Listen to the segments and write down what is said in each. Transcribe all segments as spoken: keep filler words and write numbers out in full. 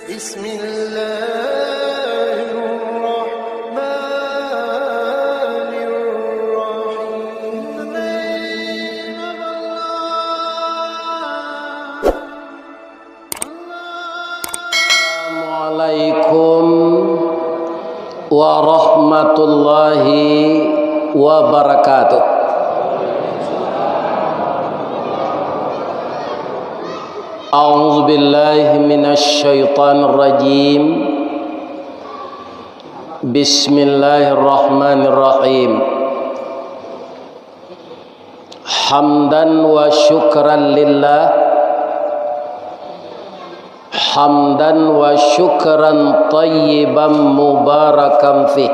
Bismillahirrahmanirrahim. Assalamualaikum warahmatullahi wabarakatuh. A'udzubillahi minasyaitonirrajim. Bismillahirrahmanirrahim. Hamdan wa syukran lillah. Hamdan wa syukran tayyiban mubarakan fih.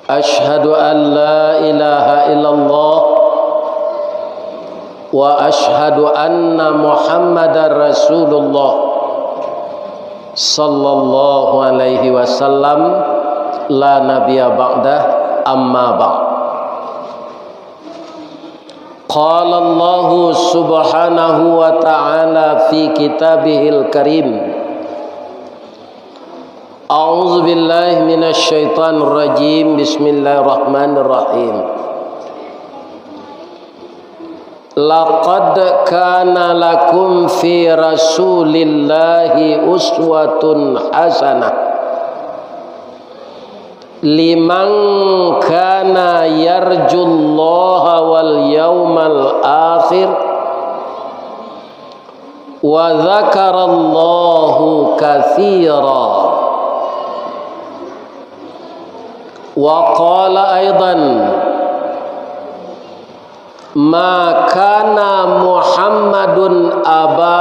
Asyhadu an la ilaha illallah wa asyhadu anna Muhammadar Rasulullah sallallahu alaihi wasallam, la nabiyya ba'dah, amma ba'd. Qala Allahu subhanahu wa ta'ala fi kitabihil karim. A'udzubillahi minasyaitonirrajim. Bismillahirrahmanirrahim. Laqad kana lakum fi Rasulillahi uswatun hasanah. Liman kana yarjullaha wal yaumal akhir wa dzakarallaha katsira. Wa qala aidan, ma kana Muhammadun aba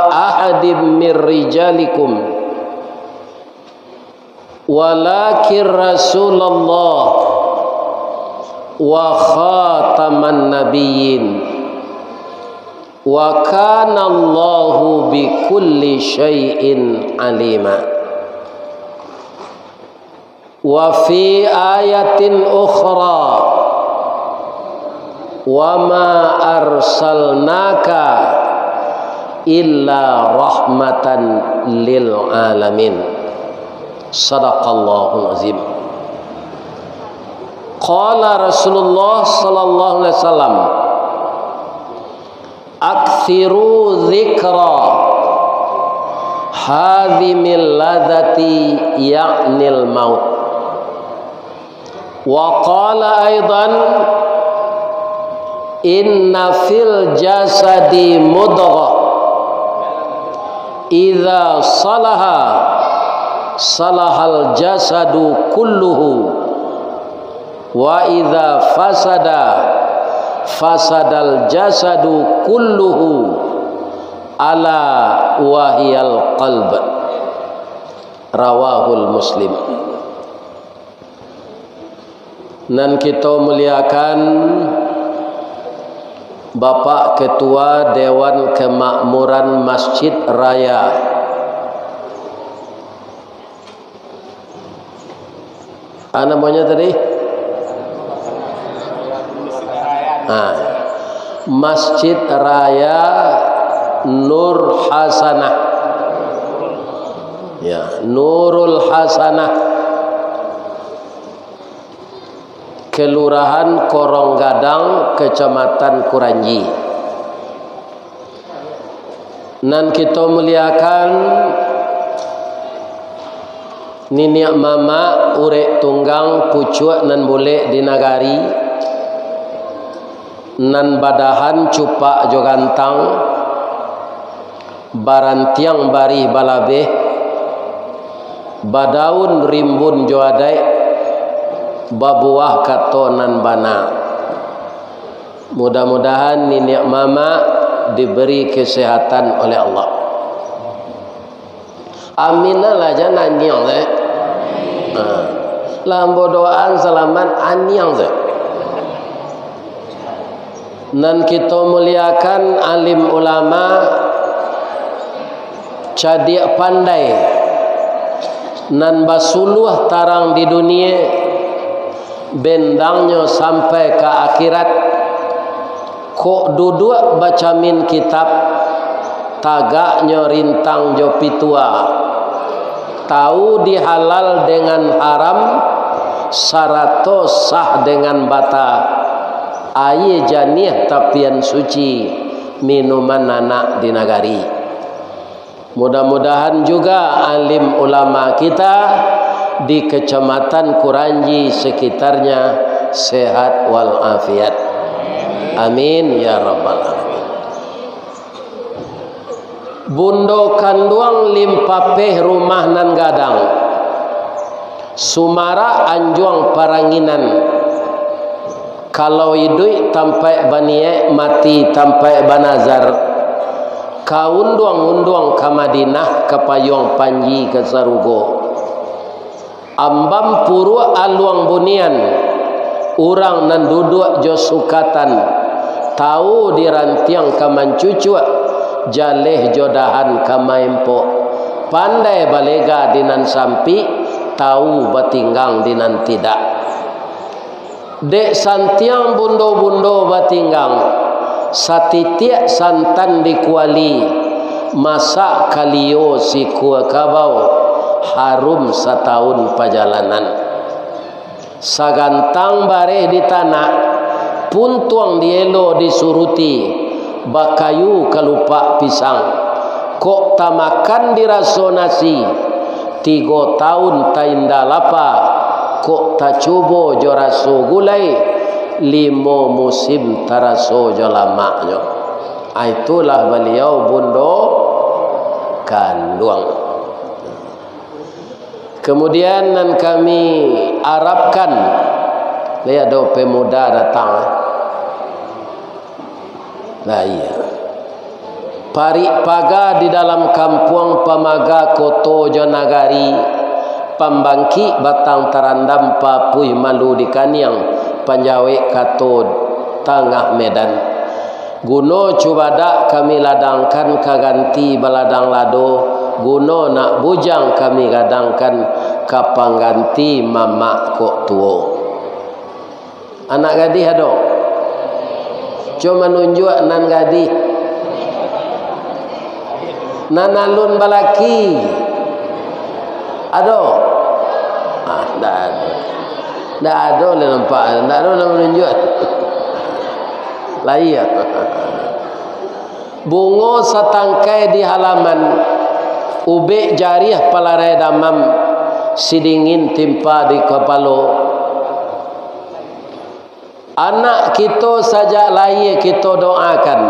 ahadim mir rijalikum, walakin Rasulullah wa khataman nabiyyin, wa kana Allahu bikulli syai'in alima. Wa fi ayatin ukhra, wa ma arsalnaka illa rahmatan lil alamin. Sadaqallahul azim. Qala Rasulullah sallallahu alaihi wasallam, aktsiru dzikra hadzimil ladzati, ya'nil maut. Wa qala aidan, inna fil jasadi mudghah, idza salaha, salahal jasadu kulluhu, wa idza fasada, fasadal jasadu kulluhu, ala wa hiyal qalb. Rawahul Muslim. Nan kito muliakan Bapak Ketua Dewan Kemakmuran Masjid Raya. Ah, namanya tadi? Ah, Masjid Raya Nur Hasanah. Ya, Nurul Hasanah. Kelurahan Korong Gadang, Kecamatan Kuranji. Nan kito muliakan, niniak mamak, urek tunggang, pucuak nan bulek di nagari, nan badahan cupak jo gantang, barantiang barih balabeh, badaun rimbun jo adaik, babuah kato nan bana. Mudah-mudahan niniak mamak diberi kesehatan oleh Allah. Amin lah, jan aniang se. Ha. Lah ambo doaan salamat, aniang se. Nan kito muliakan alim ulama, cadiak pandai, nan basuluah tarang di dunie, bendangnyo sampai ka akhirat, kok duduak bacamin kitab, Tagaknyo rintang jo pitua, tahu di halal dengan haram, sarato sah dengan bata. Aia janiah tapian suci, minuman anak di nagari. Mudah-mudahan juga alim ulama kita di Kecamatan Kuranji sekitarnya sehat walafiat. Amin ya rabbal alamin. Bundo kanduang limpapeh rumah nan gadang, sumarak anjuang paranginan. Kalau iduik tampaik baniaik, mati tampaik banazar. Ka unduang-unduang ka Madinah, ka payuang panji ka sarugo. Ambam puruak aluang bunian, urang nan duduak jo sukatan, tawu di rantiang ka mancucuak, jaleh jo dahan ka maempok, pandai balega di nan sampik, tawu batinggang di nan tidak. Dek santiang bundo-bundo batinggang, satitiak santan di kuali, masak kalio sikua kabau, harum satawun pajalanan. Sagantang bareh di tanak, puntuang dielo disuruti, bakayu kalupak pisang. Kok tamakan diraso nasi, tigo taun tainda lapa, kok tacubo jo raso gulai, limo musim taraso jo lamaknyo. Ah, itulah baliau bundo kanduang. Kemudian nan kami arapkan, lai ado pemuda datang. Nah, iya. Parik paga di dalam kampuang, pamaga koto jo nagari, pambangkik batang tarandam, papuih malu di kaniang, panjawek kato tangah medan. Guno cubadak kami ladangkan ka ganti baladang lado, guno nak bujang kami gadangkan ka pangganti mamak kok tuo. Anak gadih ado? Cubo manunjuak nan gadih. Nan alun balaki. Ado? Ah, ndak ado. Ndak ado lah nampak. Ndak ado lah manunjuak. Lah iya. Bungo satangkai di halaman, ubek jariah palarai damam, sidingin timpa di kapalo. Anak kito sajak lahia kito doakan.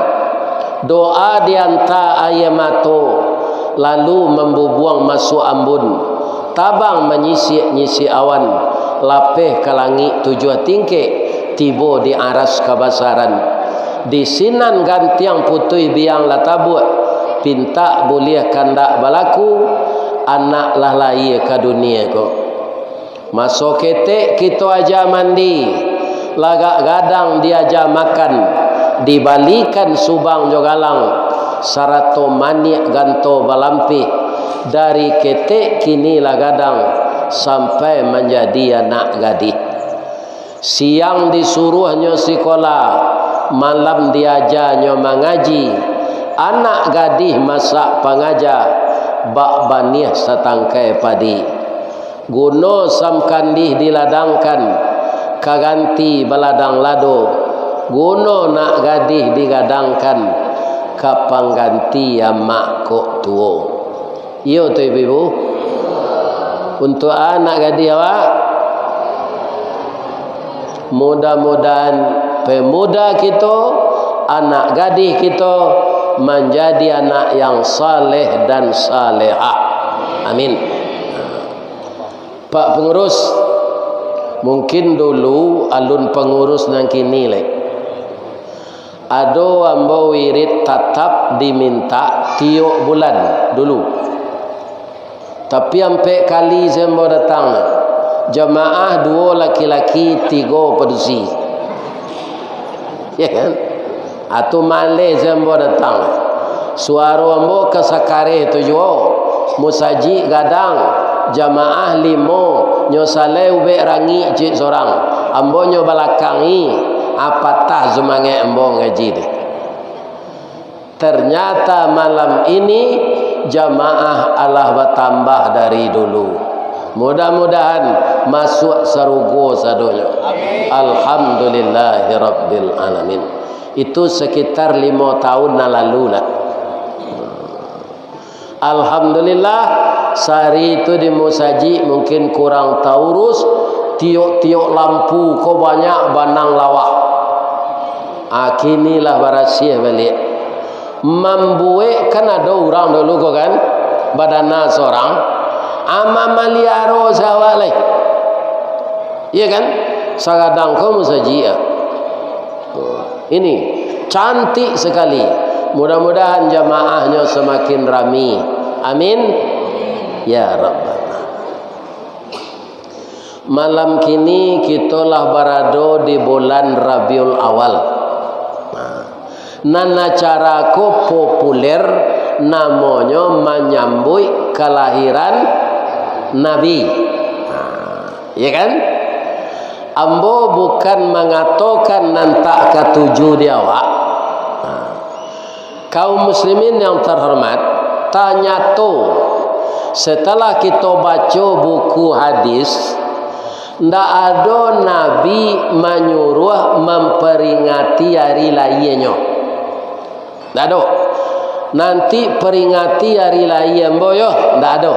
Doa dianta aia mato, lalu mambubuang masuak ambun, tabang manyisiak-nyisiak awan, lapeh ka langik tujuah tingkek, tibo di aras kabasaran. Di sinan gantiang putuih biang lah tabuak, pintak buliah kandak balaku, anak lah lahia ka dunia ko. Maso ketek kito aja mandi, lagak gadang diaja makan, dibalikan subang jo galang, sarato maniak ganto balampih, dari ketek kini lah gadang, sampai manjadi anak gadih. Siang disuruahnyo sikola, malam diajanyo mangaji, anak gadih masak pangaja, bak baniah satangkai padi. Guno sam kandih diladangkan, ka ganti baladang lado. Guno nak gadih digadangkan, ka pangganti amak kok tuo. Iyo tu, ibu-ibu. Untuak anak gadih awak, mudah-mudahan pemuda kito, anak gadih kito, manjadi anak yang saleh dan salehah. Amin. Pak Pangurus, mungkin dulu alun pangurus nan kini lai. Ado ambo wirid tatap dimintak tiok bulan dulu. Tapi ampek kali se ambo datang. Jamaah duo laki-laki, tigo padusi. Ya kan? Atu maleh se ambo datang. Suaro ambo ka sakareh tu juo. Musajik gadang, jamaah limo, nyo salai ubek rangik cik sorang. Ambo nyo balakangi, ah, patah sumangaik ambo ngaji tu. Ternyata malam ini jamaah alah batambah dari dulu. Mudah-mudahan masuak sarugo sadonyo. Amin. Alhamdulillahirabbil alamin. Itu sekitar limo tahun nan lalu lah. Alhamdulillah, sari tu di musajik mungkin kurang taurus, tiok-tiok lampu ko banyak banang lawah. Ah, kini lah barasiah baliak. Mambuek kan ado urang dulu ko kan, badana sorang, ah, mamaliaro se awak lai. Iya kan? Sagadang ko musajik, ah. Ini cantik sekali. Mudah-mudahan jamaahnyo semakin rami. Amin. Ya Rabbana. Malam kini kito lah barado di bulan Rabiul Awal. Nah, nan acara ko populer, namonyo manyambuik kalahiran Nabi. Nah, iya kan? Ambo bukan mangatokan nan tak katuju di awak. Nah, kaum muslimin yang terhormat, tanyato, setelah kito baco buku hadis, ndak ado Nabi manyuruah mamperingati ari lahianyo. Ndak ado. Nanti peringati ari lahia ambo yo, ndak ado.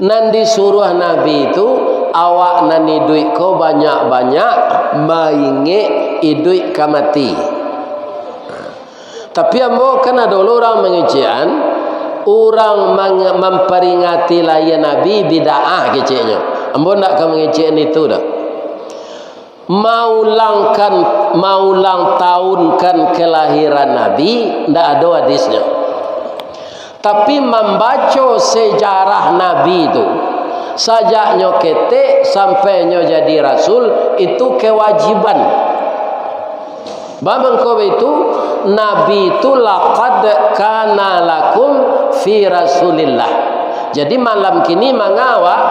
Nan disuruah Nabi tu, awak nan iduik ko banyak-banyak maingek iduik ka mati. Tapi ambo kan ado lo urang mangecekan, urang mang-, mamperingati lahia Nabi bid'ah keceknyo. Ambo ndak ka mangecekan itu doh. Maulangkan, maulang tahunkan kelahiran Nabi, ndak ado hadisnyo. Tapi mambaco sejarah Nabi tu, sajak nyo ketek sampai nyo jadi rasul, itu kewajiban. Bamangko baitu, Nabi tu laqad kana lakum fi Rasulillah. Jadi malam kini manga awak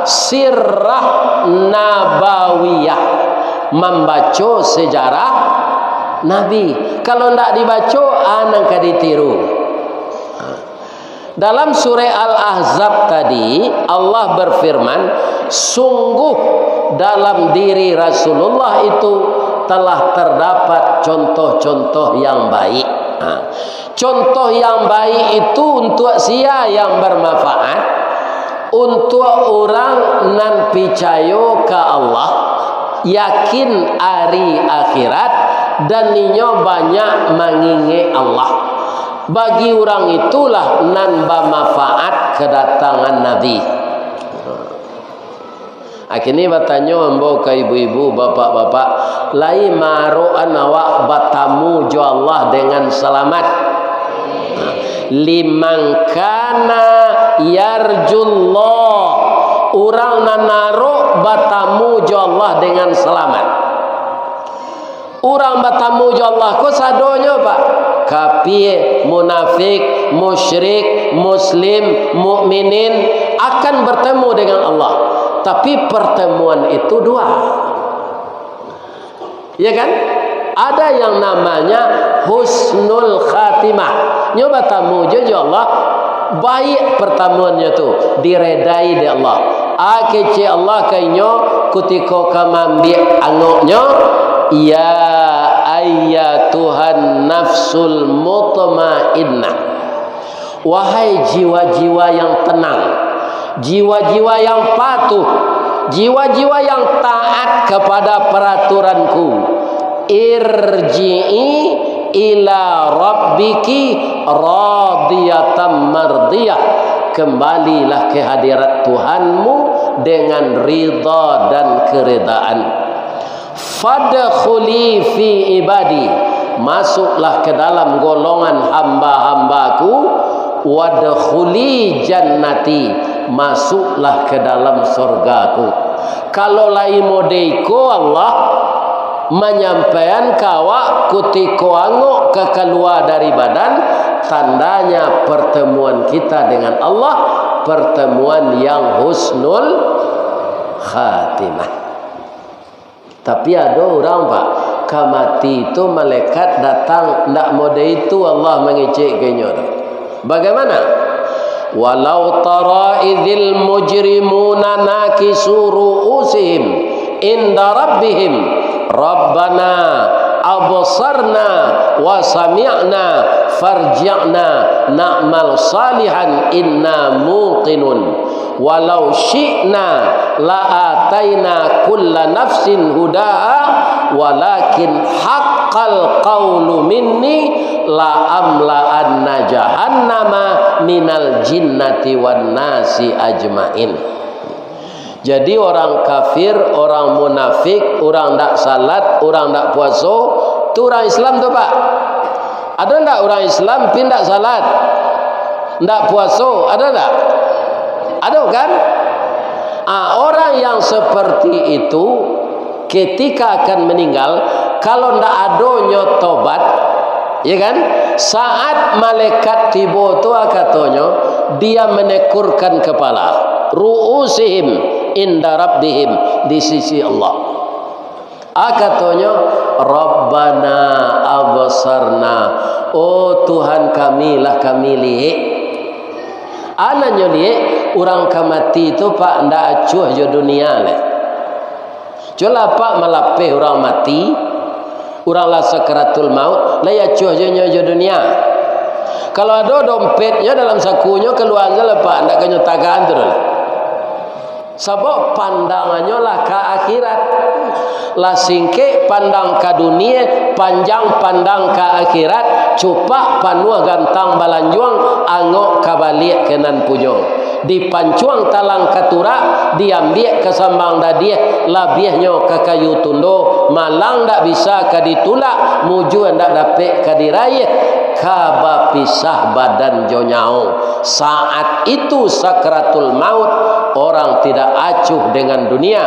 sirah nabawiyah, mambaco sejarah Nabi. Kalau ndak dibaco, a nan ka ditiru. Dalam surah Al-Ahzab tadi, Allah berfirman, "Sungguh dalam diri Rasulullah itu telah terdapat contoh-contoh yang baik." Ha. Contoh yang baik itu untuk sia yang bermanfaat? Untuk urang nan picayo ka Allah, yakin ari akhirat, dan inyo banyak mangingek Allah. Bagi urang itulah nan bamanfaat kadatangan Nabi. Kini batanyo ambo ka ibu-ibu, bapak-bapak, lai maarokan awak batamu jo Allah dengan salamat? Liman kana yarjullah, urang nan arok batamu jo Allah dengan salamat. Urang batamu jo Allah ko sadonyo, Pak. Kafir, munafik, musyrik, muslim, mukminin akan bertemu dengan Allah. Tapi pertemuan itu dua. Ya kan? Ada yang namanya husnul khatimah. Nyo batamu jo, jo Allah, baik pertemuannyo tu, diredai dek Allah. A kecek Allah ka inyo kutiko ka maambiak angoknyo, "Ya ayyatuhan nafsul mutmainnah." Wahai jiwa-jiwa yang tenang, jiwa-jiwa yang patuh, jiwa-jiwa yang taat kepada peraturanku, irji'i ila rabbiki radiyatan mardiyah. Kembalilah ke hadirat Tuhanmu dengan ridha dan keridaan. Fadkhuli fi ibadi, masuklah ke dalam golongan hamba-hambaku, wadkhuli jannati, masuklah ke dalam sorgaku. Kalau lai model iko Allah manyampaian ka awak kutiko angok ka kalua dari badan, tandanya pertemuan kita dengan Allah, pertemuan yang husnul khatimah. Tapi ado urang, Pak, Ka mati tu malaikat datang, ndak mode itu Allah mangecek ka inyo tu. Bagaimana? "Walau tara idzil mujrimuna nakisu ru'usihim inda rabbihim, Rabbana absarna wa sami'na farji'na na'mal salihan inna muqinun. Walau syi'na la ataina kulla nafsin hudaha, walakin haqqal qawlu minni la amla'anna jahannama minal jinnati wan nasi ajmain." Jadi, orang kafir, orang munafik, orang ndak salat, orang ndak puaso, tu orang Islam tu, Pak. Ado ndak orang Islam pi ndak salat, ndak puaso? Ado ndak? Ado, kan? Ah, orang yang seperti itu, ketika akan meninggal, kalau ndak adonyo tobat, ya kan? Saat malaikat tibo tu, ah, katonyo, dia menekurkan kepala, ru'usihim inda rabbihim, di sisi Allah. Ah, katonyo, "Rabbana absarna." Oh, Tuhan kami, lah kami liek. Ah, nan nyo liek, urang ka mati tu, Pak, ndak acuah jo dunia lai. Cubolah, Pak, malapeh urang mati, urang lah sakaratul maut, lai acuah jo nyo jo dunia. Kalau ado dompetnyo dalam sakunyo, kalua sajolah, Pak, ndak ka nyo tagaan tu doh. Sabab pandangannyo lah ka akhirat. Lah singkek pandang ka dunie, panjang pandang ka akhirat, cupak panuah gantang balanjuang, angok ka baliak ka nan punyo. Dipancuang talang ka turak, diambiak ka sambang dadiah, labiahnyo ka kayu tundo, malang ndak bisa ka ditulak, mujua ndak dapek ka diraih, ka bapisah badan jo nyawo. Saat itu sakaratul maut, orang tidak acuh dengan dunia,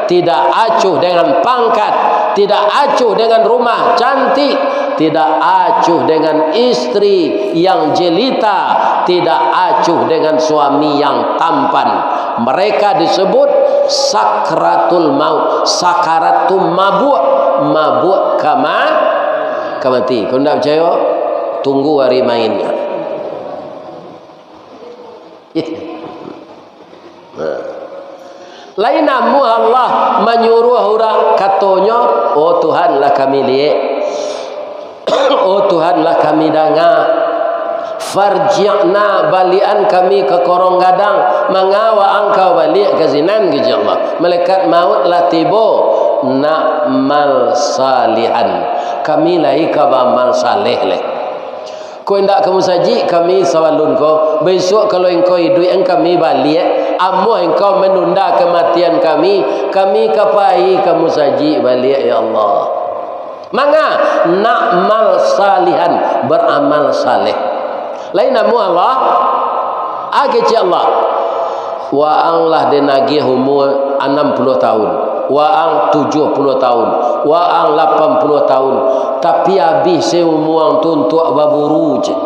tidak acuh dengan pangkat, tidak acuh dengan rumah cantik, tidak acuh dengan istri yang jelita, tidak acuh dengan suami yang tampan. Mereka disebut sakratul maut. Sakarat tu mabuak, mabuak ka ma-, ka mati. Kalau ndak picayo, tunggu ari mainnyo. Nah. Lai namuah Allah manyuruah urang, katonyo, "Oh Tuhan, lah kami liek. Oh Tuhan, lah kami danga. Farji'na, baliakan kami ka korong gadang. Manga waang ka baliak ka sinan," kecek Allah. Malaikat maut lah tibo. "Na'mal salihan. Kami lai ka baamal saleh lai. Kok indak ka musajik kami sabalun ko, bisuak kalau engkau iduikan kami baliak, amuah engkau manunda kamatian kami, kami ka pai ka musajik baliak, ya Allah." Manga, na'mal salihan, baramal saleh. Lai namuah Allah, ah, kecek Allah. Waang lah den agiah umua anam puluah taun, waang tujuah puluah taun, waang lapan puluah taun, tapi abih se umua ang tu untuak baburu, cek.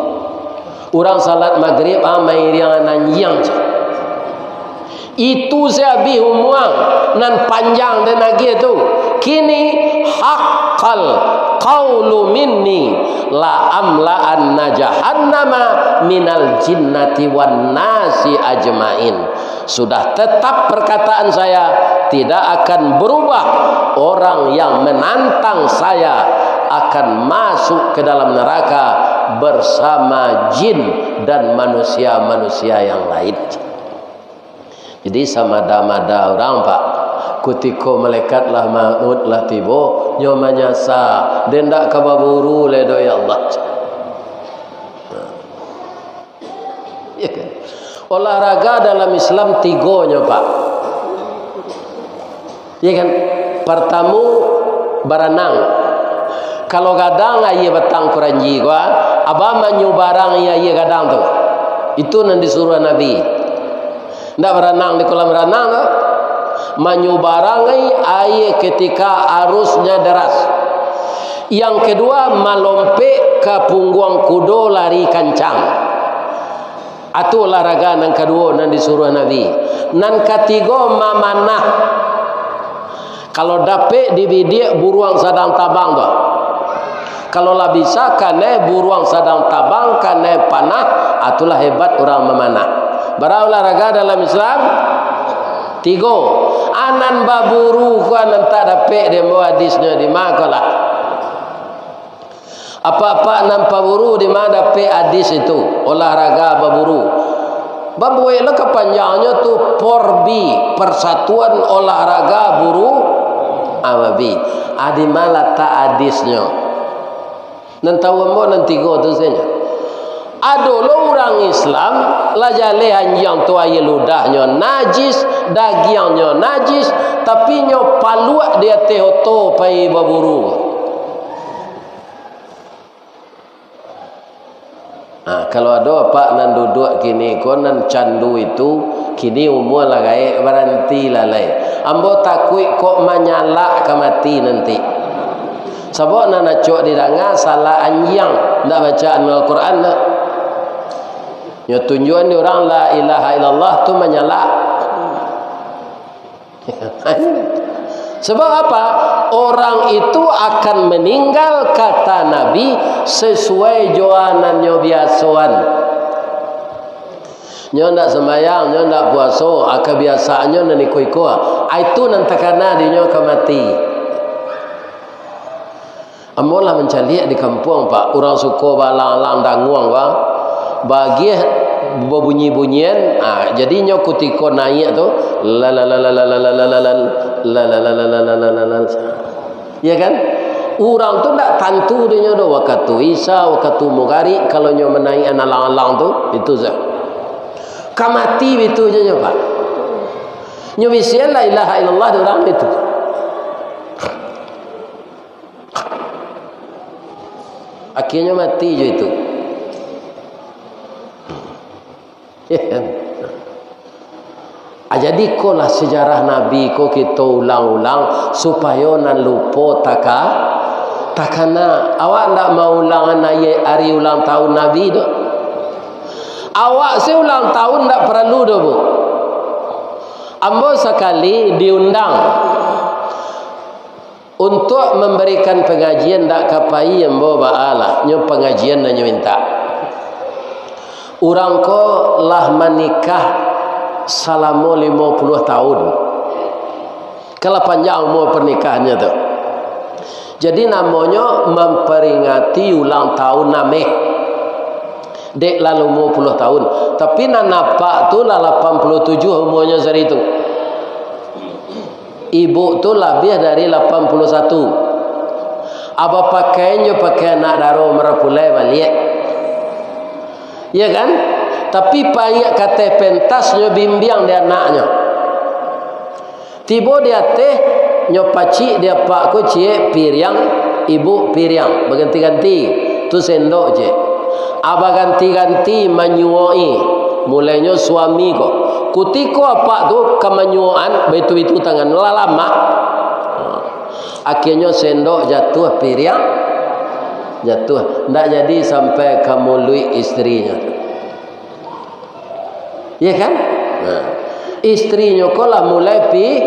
Urang salat magrib, ah, mairiang anjiang, cek. Itu se abih umua ang nan panjang den agiah tu. Kini, haqqal qaulu minni la amla'anna jahannama minal jinnati wan nasi ajmain. Sudah tetap perkataan saya, tidak akan berubah. Orang yang menantang saya akan masuk ke dalam neraka bersama jin dan manusia-manusia yang lain. Jadi, samada-mada urang, Pak, kutiko malaikat lah maut lah tibo, nyo manyasa, den ndak ka baburu lai doh, ya Allah. Ya kan? Olahraga dalam Islam tigo nyo, Pak. Ya kan? Partamo, baranang. Kalau gadang aia batang Kuranji ko, ah, abah manyubarangi aia gadang tu. Itu nan disuruah Nabi. Ndak baranang di kolam ranang tu. Manyubarangi aia ketika arusnya deras. Yang kedua, malompek ka pungguang kudo lari kancang. Atu olahraga nan kaduo nan disuruah Nabi. Nan katigo, mamanah. Kalau dapek dibidiak buruang sadang tabang tu. Kalau lah bisa kanai buruang sadang tabang, kanai panah, ah, itulah hebat urang mamanah. Bara olahraga dalam Islam? Tigo. Anan baburu ko anan tak dapek dek ambo hadisnyo di ma ko lah. Apak-apak nan paburu, di ma dapek hadis itu, olahraga baburu? Babueklah kapanjangnyo tu, Porbi, Persatuan Olahraga Buru Ababi. Ah, di ma latak hadisnyo? Nan tahu ambo nan tigo tu sajo. Ado lo urang Islam, lah jaleh anjiang tu aia ludahnyo najis, dagiangnyo najis, tapi nyo paluak di ateh oto pai baburu. Nah, kalau ado apak nan duduak kini ko, nan candu itu, kini umua lah gaek, baranti lah lai. Ambo takuik kok manyalak ka mati nanti. Sabab nan acok didanga salah anjiang, ndak bacaan Al-Quran dah. Nyo tunjuan di urang la ilaha illallah tu manyalak. Sebab apa? Orang itu akan meninggal, kata Nabi, sesuai jo nan nyo biasoan. Nyo ndak sembayang, nyo ndak puaso, ah, kabiasaannyo nan iko-iko. Ah, itu nan takana di nyo ka mati. Ambo lah mancaliak di kampuang, Pak. Urang suko baalang-alang danguang, Pak. Bagiah babunyi-bunyian, ah, jadi nyo kutiko naiak tu, la la la la la la la la la la la la la la la la la la la. Ya kan? Urang tu ndak tantu dinyo doh, wakatu Isya, wakatu Mugarik, kalau nyo manaiak alang-alang tu, itu sajo. Ka mati bitu je nyo, Pak. Nyo bisian la ilaha illallah di urang itu. Akhirnyo mati jo itu. Ah, jadi ikolah sejarah Nabi ko kito ulang-ulang, supayo nan lupo taka-, takana. Awak ndak maulangan ari, ari ulang tahun Nabi tu? Awak se ulang tahun ndak paralu doh, Bu. Ambo sakali diundang untuak mambarikan pangajian, ndak ka pai ambo baa lah, nyo pangajian nan nyo mintak. Urang ko lah manikah salamo limo puluah tahun. Kan lah panjang umua parnikahannyo tu. Jadi namonyo mamperingati ulang tahun ameh. Dek lah limo puluah tahun. Tapi nan apak tu lah lapan puluah tujuah umuanyo sari tu. Ibuk tu labiah dari lapan puluah satu. Aba pakaian jo pakaian anak daro marapulai baliak. Ya kan? Tapi paiak ka ateh pentas nyo bimbiang di anaknyo. Tibo di ateh, nyo pacik di apak ko ciek piriang, ibuk piriang, baganti-ganti. Tu sendok ciek. Ah, baganti-ganti manyuok-i. Mulainyo suami ko. Kutiko apak tu ka manyuok-an, baitu-baitu tangan, lah lamak. Akhirnyo sendok jatuah, piriang jatuah. Ndak jadi sampai ka muluik istrinyo. Iya kan? Nah, istrinyo ko lah mulai pi-,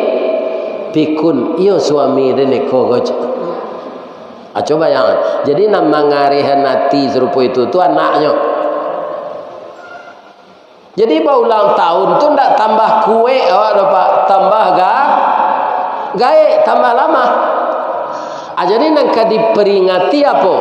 pikun, iyo suami den iko ko, cek. Ah, coba yang, jadi nan mangarihan ati sarupo itu tu anaknyo. Jadi baulang tahun tu ndak tambah kuek awak doh, Pak, tambah ga-, gaek, tambah lamah. Ah, jadi nan ka diperingati apo?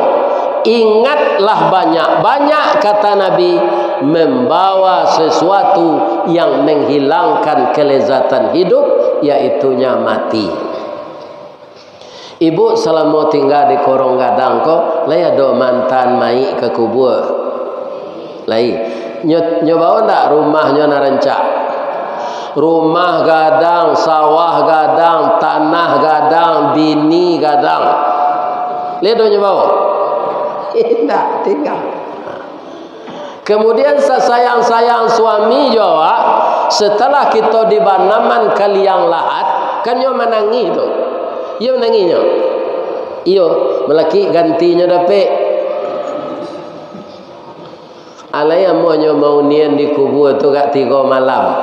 Ingatlah banyak-banyak, kata Nabi, membawa sesuatu yang menghilangkan kelezatan hidup, yaitunya mati. Ibuk salamo tingga di Korong Gadang ko, lai ado maantaan mayik ka kubua? Lai. Nyo, nyo bao ndak rumahnyo nan rancak? Rumah gadang, sawah gadang, tanah gadang, bini gadang. Lai ado nyo bao? Indak, tingga. Kemudian sasayang-sayang suami jo awak, setelah kito dibanaman ka liang lahat, kan nyo manangih tu. Iyo manangih nyo. Iyo, malakik gantinyo dapek. Alai amuahnyo maunian di kubua tu agak tigo malam.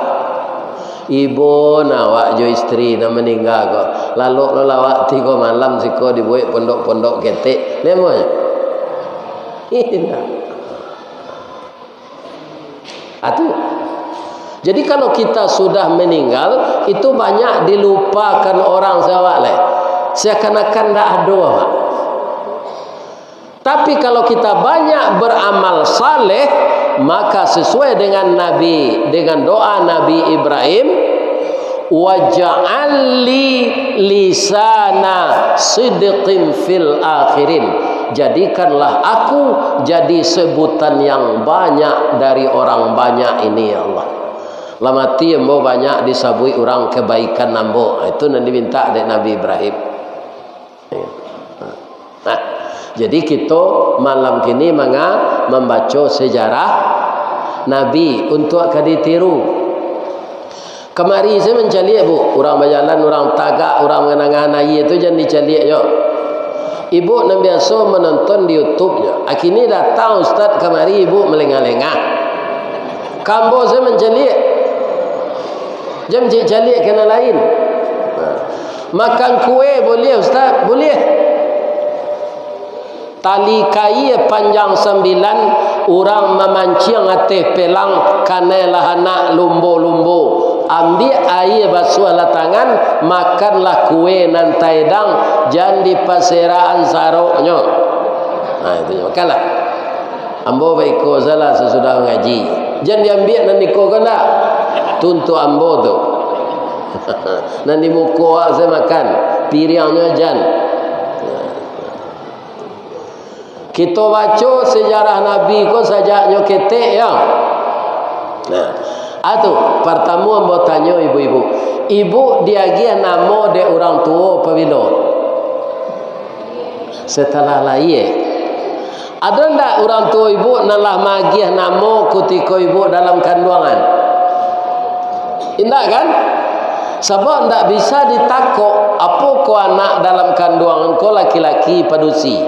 Ibun awak jo istri nan maningga ko. Lalok lo lawak tigo malam siko dibuek pondok-pondok ketek. Lemonyo. Indak. Atu. Jadi kalau kita sudah meninggal, itu banyak dilupakan orang sahabat lai. Seakan-akan ndak ado awak. Tapi kalau kita banyak beramal saleh, maka sesuai dengan Nabi, dengan doa Nabi Ibrahim, "Waj'al li lisana sidqin fil akhirin." Jadikanlah aku jadi sebutan yang banyak dari orang banyak ini, ya Allah. Lah mati ambo banyak disabuik urang kebaikan ambo. Itu nan diminta dek Nabi Ibrahim. Nah, jadi kito malam kini manga-, mambaco sejarah Nabi untuak ka ditiru. Kamari saya mancaliak, Bu, urang bajalan, urang tagak, urang manangahan aia tu jan dicaliak jo. Ibu nan biaso manonton di YouTube nyo, akini datang ustaz kamari ibu malengah-lengah. Ka ambo saya mancaliak. Jan cik caliak ka nan lain. Nah. Makan kue boleh, Ustaz? Boleh. Tali kaia panjang sambilan, urang mamanciang ateh pelang, kanai lah anak lumbo-lumbo. Ambiak aia basuahlah tangan, makanlah kue nan taedang, jan dipaserakan saroknyo. Nah, itu nyo, makanlah. Ambo baiko salah sasudah mangaji. Jan diambiak nan iko ko ndak. Tu untuak ambo tu. Nan di muko awak se makan. Piriangnyo jan. Kito baco sejarah Nabi ko sajaknyo ketek, yo. Nah, atu, partamo ambo tanyo ibu-ibu. Ibu diagiah namo dek urang tuo pabilo? Setelah lahia. Ado ndak urang tuo ibu nan lah maagiah namo kutiko ibu dalam kanduangan? Indak, kan? Sabab ndak bisa ditakok, apo ko anak dalam kanduangan ko laki-laki padusi.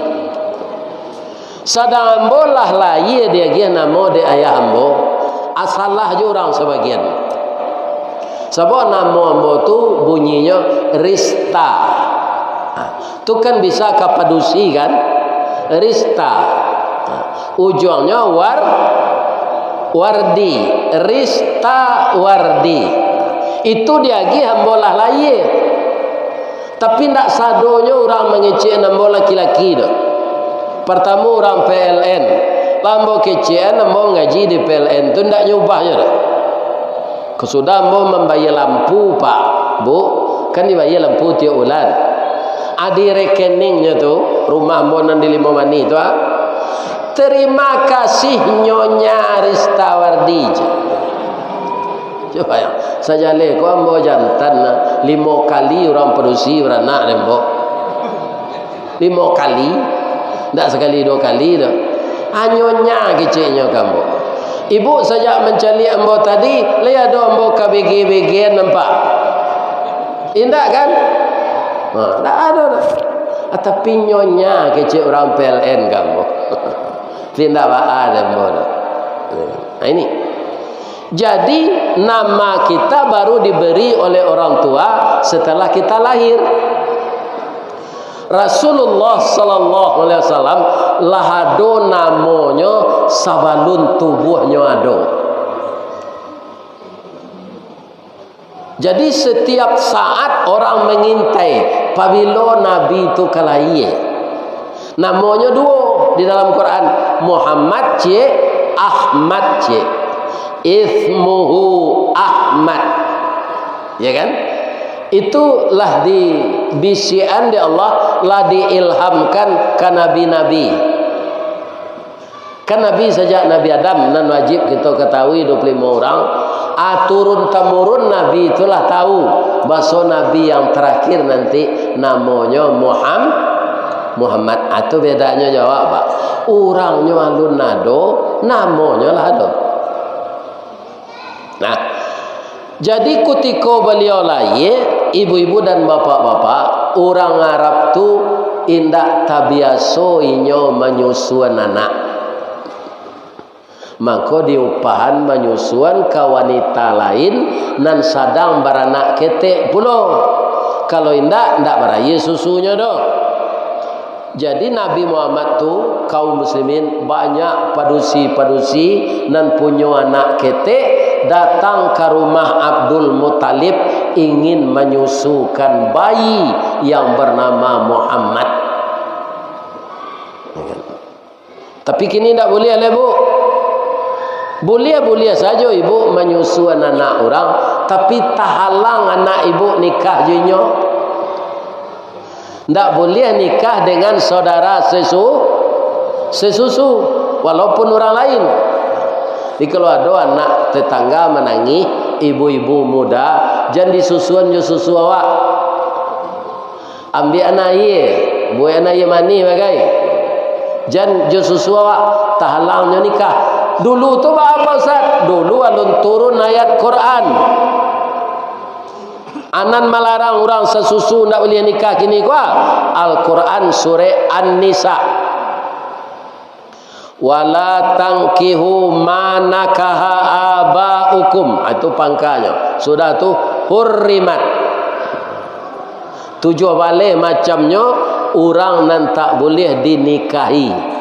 Sadang ambo lah lahia diagiah namo dek ayah ambo, asalah jo urang sabagian. Sabab namo ambo tu bunyinyo Rista. Ha, tu kan bisa ka padusi kan? Rista. Ha, ujuangnyo War-, Wardi. Rista Wardi. Itu diagiah ambo lah lahia. Tapi ndak sadonyo urang mangecek ambo laki-laki tu. Partamo urang P L N. Lah ambo kecekan ambo ngaji di P L N tu ndak nyubahnyo tu. Kasudah ambo mambayia lampu, Pak, Bu, kan dibayia lampu tiok bulan. Adi rekeningnyo tu, rumah ambo nan di Limo Manih tu, ah. "Terima kasih Nyonya Ristawardi," jar. Cubo bayang, sajaleh ko ambo jantan, limo kali urang padusi baranak dek ambo. Limo kali, ndak sakali duo kali doh. Hanyo nya keceknyo ka ambo. Ibu sajak mancaliak ambo tadi, lai ado ambo ka bege-begean nampak? Indak kan? Ha, ndak ado doh. Ah, tapi nyonya kecek urang P L N ka ambo. Tapi ndak baa dek ambo doh. Nah, ini. Jadi, nama kita baru diberi oleh orang tua setelah kita lahir. Rasulullah sallallahu alaihi wasallam lah ado namonyo sabalun tubuahnyo ado. Jadi, setiap saat orang mangintai pabilo Nabi tu ka lahia. Namonyo duo di dalam Quran, Muhammad ciek, Ahmad ciek. Ismuhu Ahmad. Ya kan? Itu lah dibisikan dek Allah, lah diilhamkan ka nabi-nabi. Kan Nabi sajak Nabi Adam, nan wajib kito katahui, dua puluh limo urang, ah, turun-tamurun Nabi tu lah tahu, baso Nabi yang tarakhir nanti namonyo Muham-, Muhammad. Ah, tu bedanyo jo awak, Pak. Urangnyo alun ado, namonyo lah ado. Nah, jadi kutiko baliau lahia, ibu-ibu dan bapak-bapak, urang Arab tu indak tabiaso inyo manyusuan anak. Mako diupahan manyusuan ka wanita lain nan sadang baranak ketek pulo. Kalau indak, indak barayie susunyo doh. Jadi, Nabi Muhammad tu, kaum muslimin, banyak padusi-padusi nan punyo anak ketek datang ka rumah Abdul Muttalib ingin manyusukan bayi yang bernama Muhammad. Tapi kini ndak buliah lai, Bu. Buliah-buliah sajo ibu manyusuan anak urang, tapi tahalang anak ibu nikah jo inyo. Ndak buliah nikah dengan saudara sesu-, sesusu, walaupun urang lain. Jadi, kalau ado anak tetangga manangih, ibu-ibu muda, jan disusuan jo susu awak. Ambiak anak aia, buek anak aia manih bagai. Jan jo susu awak, tahalang nyo nikah. Dulu tu baa, Pak Ustaz? Dulu alun turun ayat Quran. Anan malarang urang sasusu ndak buliah nikah kini ko, ah? Al-Quran surek An-Nisa. "Wala tankihu ma nakaha abaukum." Ah, itu pangkanyo. Sudah tu, hurrimat. Tujuah baleh macamnyo urang nan tak buliah dinikahi.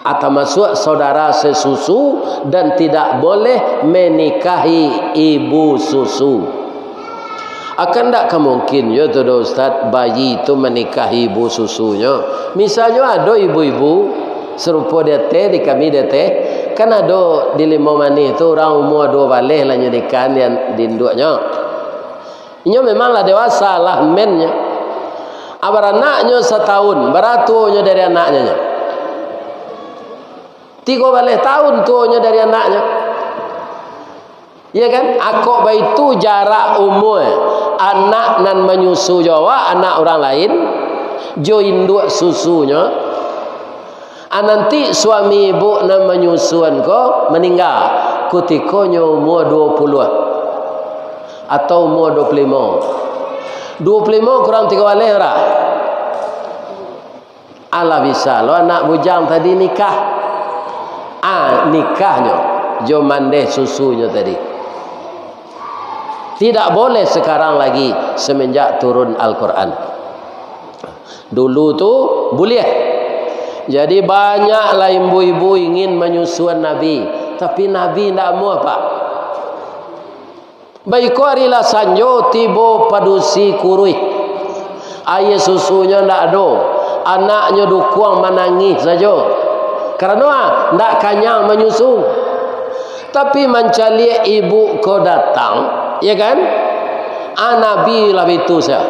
Ah, tamasuak saudara sesusu dan tidak boleh menikahi ibu susu. Akan ndak ka mungkin jo tu doh, Ustaz, bayi tu manikahi ibu susunyo. Misalnyo ado ibu-ibu sarupo di ateh, di kami di ateh, kan ado di Limau Manih tu urang umua duo baleh lah nyo nikahan di, di induaknyo. Inyo memang lah dewasa, lah mennyo. Ah, baranaknyo satahun, bara tuonyo dari anaknyo nyo? Tigo baleh tahun tuonyo dari anaknyo. Iya kan? Akok baitu jarak umua anak nan manyusu jo awak, anak urang lain, jo induak susunyo. Ah, nanti suami ibu nan manyusuan ko maningga, kutiko nyo umua duo puluah atau umua duo puluah limo. Duo puluah limo kurang tigo baleh bara? Alah, bisa lo anak bujang tadi nikah. Ah, nikahnyo jo mandeh susunyo tadi. Tidak boleh sekarang lagi semenjak turun Al-Quran. Dulu tu buliah. Jadi, banyaklah ibu-ibu ingin manyusuan Nabi, tapi Nabi ndak amuah, Pak. Baiko ari lah sanjo tibo padusi kuruih. Aia susunyo ndak ado. Anaknyo dukuang manangih sajo. Karano, ah, ndak kanyang manyusu. Tapi mancaliak ibu ko datang, ya kan? Ah, Nabi lah bitu sajo.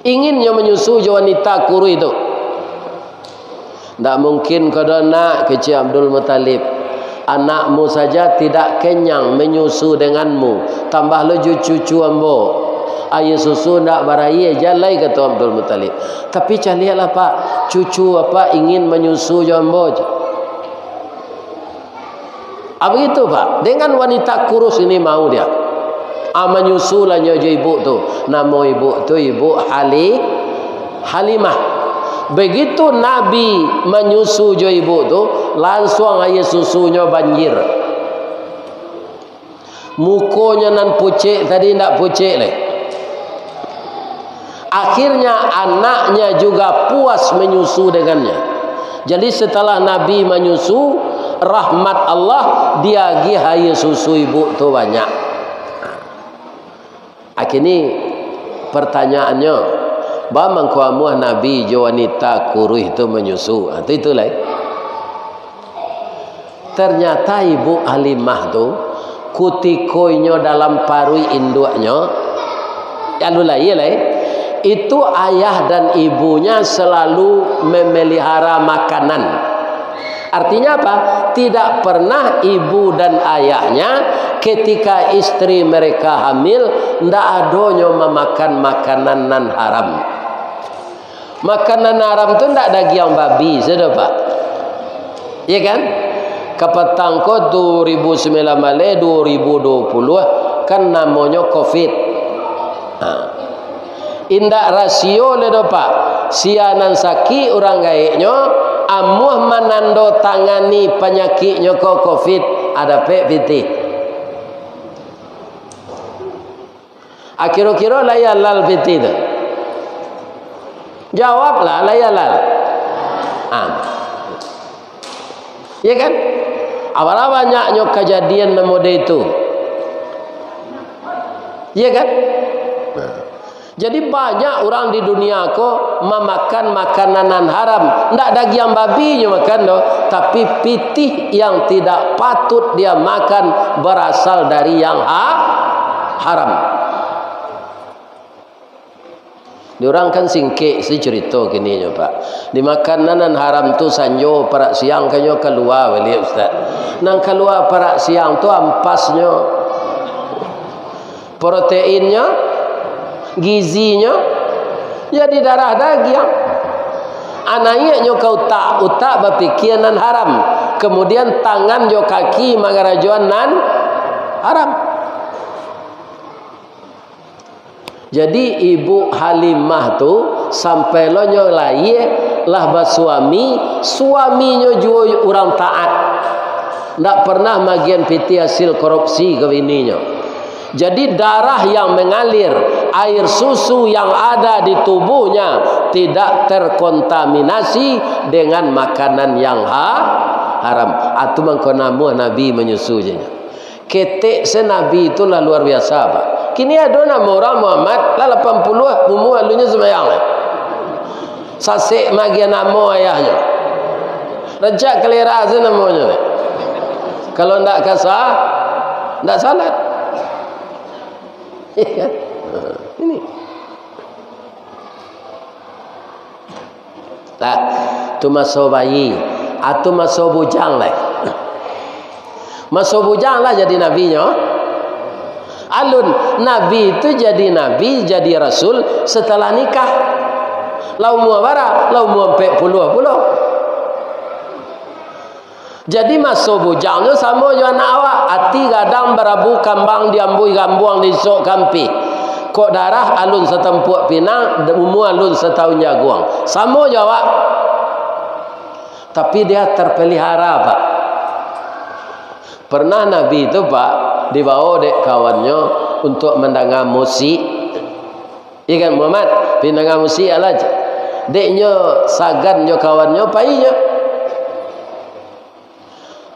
Ingin nyo manyusu jo wanita kuruih tu. Ndak mungkin ko doh, nak, kecek Abdul Muttalib. Anakmu saja tidak kenyang menyusu denganmu, tambah lo jo cucu ambo. Aia susu ndak barayie jalai, kato Abdul Muttalib. Tapi caliaklah, Pak, cucu Bapak ingin manyusu jo ambo. Ah, begitu, Pak. Dengan wanita kurus ini mau dia. Ah, manyusu lah nyo jo ibu tu. Namo ibu tu Ibu Hali-, Halimah. Begitu Nabi manyusu jo ibu tu, lansuang aia susunyo banjir. Mukonyo nan pucek tadi ndak pucek lai. Akhirnya, anaknya juga puas menyusu dengannya. Jadi, setelah Nabi manyusu, rahmat Allah, diagiah aia susu ibu tu banyak. Akhirnya, pertanyaannyo, baa mangko amuah Nabi jo wanita kuruih tu manyusu? Ha, tu itu lai. Ternyata Ibu Halimah tu, kutiko inyo dalam paruik induaknyo, alun lahia lai, itu ayah dan ibunya selalu memelihara makanan. Artinya apa? Tidak pernah ibu dan ayahnya ketika istri mereka hamil, ndak adonyo mamakan makanan nan haram. Makanan haram tu ndak dagiang babi sajo, Pak. Iya kan? Kapatang ko duo ribu sambilan baleh, duo ribu duo puluah, kan namonyo covid. Ha. Indak rasio lai doh, Pak. Sia nan sakik urang gaeknyo, amuah manandatangani panyakiknyo ko covid, a dapek pitih. Ah, kiro-kiro lai halal pitih tu? Jawablah, lai halal. Ah. Ya kan? Apalah banyaknyo kajadian nan model itu. Ya kan? Nah. Jadi banyak urang di dunia ko mamakan makanan nan haram. Ndak dagiang babi nyo makan doh, tapi pitih yang tidak patut dia makan berasal dari yang ha-, haram. Di urang kan singkek se carito kini nyo, Pak. Di makanan nan haram tu sanjo parak siang kanyo kalua baliak, Ustaz. Nan kalua parak siang tu ampasnyo, proteinnyo, gizinyo, jadi darah dagiang. Ah, naiaknyo ka utak, utak bapikia nan haram. Kemudian tangan jo kaki mangarajoan nan haram. Jadi, Ibu Halimah tu, sampai lo nyo lahia, lah basuami, suaminyo juo urang taat. Ndak pernah magian pitih hasil korupsi ka bininyo. Jadi, darah yang mengalir, air susu yang ada di tubuhnya tidak terkontaminasi dengan makanan yang ha-, haram. Atu mangko namuah Nabi manyusu je nyo. Ketek se Nabi tu lah luar biasa, Pak. Kini ado namo urang Muhammad, lah lapan puluah, umua alunnyo sumbayang lai. Sasek magian namo ayahnyo. Rancak kalera se namonyo lai. Kalau ndak kasa, ndak salat. Iya kan? Nah, ini. Lah, tu maso bayi, atu maso bujang lai. Maso bujang lah jadi nabinyo. Alun, nabi tu jadi nabi, jadi rasul setelah nikah. Lah umua bara? Lah umua ampek puluah pulo. Jadi, maso bujangnyo samo jo anak awak, ati gadang barabu kambang diambuih gambuang di isok kampih. Kok darah alun satampuak pinang, umua alun sataun jaguang. Samo jo awak. Tapi dia terpelihara, Pak. Pernah Nabi tu, Pak, dibawa dek kawannyo untuk mandanga musik. Iya kan, Muhammad? Pi mandanga musik alah. Dek nyo sagan jo kawannyo, pai nyo.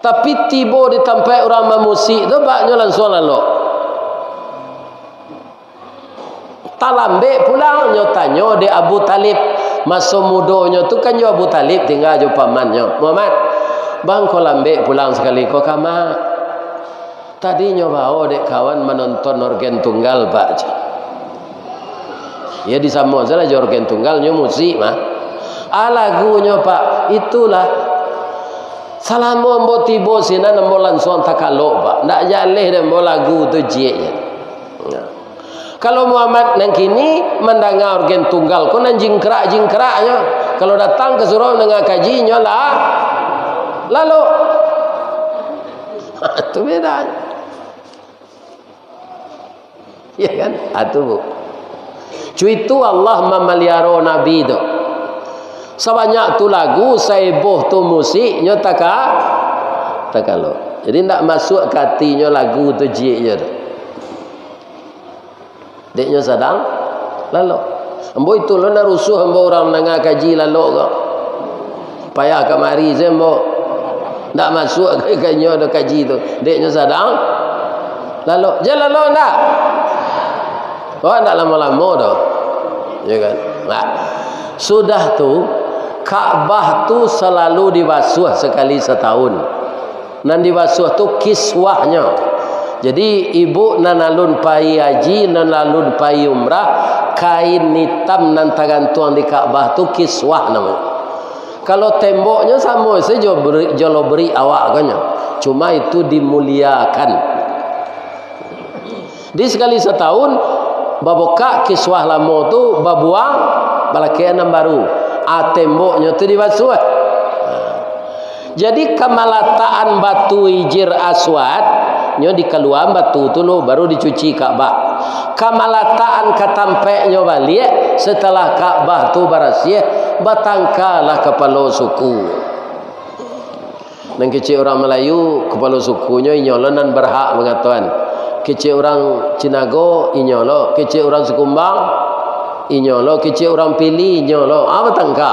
Tapi tibo di tampek urang mamusik tu, baknyo lansuang lalok. Talambek pulang, nyo tanyo dek Abu Talib. Maso mudonyo tu kan jo Abu Talib tingga jo pamannyo. Muhammad, bang ko lambek pulang sakali ko ka ma? Tadi nyo bawo dek kawan manonton orgen tunggal, Pak, ceh. Ya, disamo salah jo orgen tunggal, nyo musik mah. Ah, lagunyo, Pak, itulah. Salamo ambo tibo sinan, ambo lansuang takalok, Pak. Ndak jaleh dek ambo lagu tu cieknyo. Nah. Kalau Muhammad nan kini mandanga orgen tunggal, ko nan jingkrak-jingkraknyo. Kalau datang ka surau mandanga kaji, nyo lah lalok. Tu bedanyo. Ya kan? Ah, tu, Bu. Cuitu Allah mamaliaro Nabi tu. Sabanyak tu lagu, saeboh tu musik, nyo taka-, takalok. Jadi, ndak masuak ka atinyo lagu tu cieknyo tu. Dek nyo sadang lalok. Ambo itu lo nan rusuah ambo urang mandanga kaji lalok ko. Payah kamari se ambo. Ndak masuak ka inyo do kaji tu. Dek nyo sadang lalok. Jan lalok ndak? Oh, ndak lamo-lamo doh. Ya kan? Nah, sudah tu, Ka'bah tu salalu dibasuah sakali sataun. Nan dibasuah tu kiswahnyo. Jadi, ibu nan alun pai haji, nan alun pai umrah, kain itam nan tagantuang di Ka'bah tu kiswah namonyo. Kalau temboknyo samo se jo beri-, jo lobrik awak ko nyo. Cuma itu dimuliakan. Di sakali sataun, babukak kiswah lamo tu, babuang, balakek nan baru. Ah, temboknyo tu dibasuah. Jadi, kamalatakan batu Hijir Aswad, nyo dikaluaan batu tu lo, baru dicuci Ka'bah. Kamalatakan ka tampeknyo baliak, setelah Ka'bah tu barasiah, batangkalah kapalo suku. Nan kecek urang Malayu, kapalo sukunyo inyo lo nan berhak mangatoan. Kecek urang Cinago, inyo lo. Kecek urang Sikumbang, inyo lo. Kecek urang Pili, inyo lo. Ah, batangka.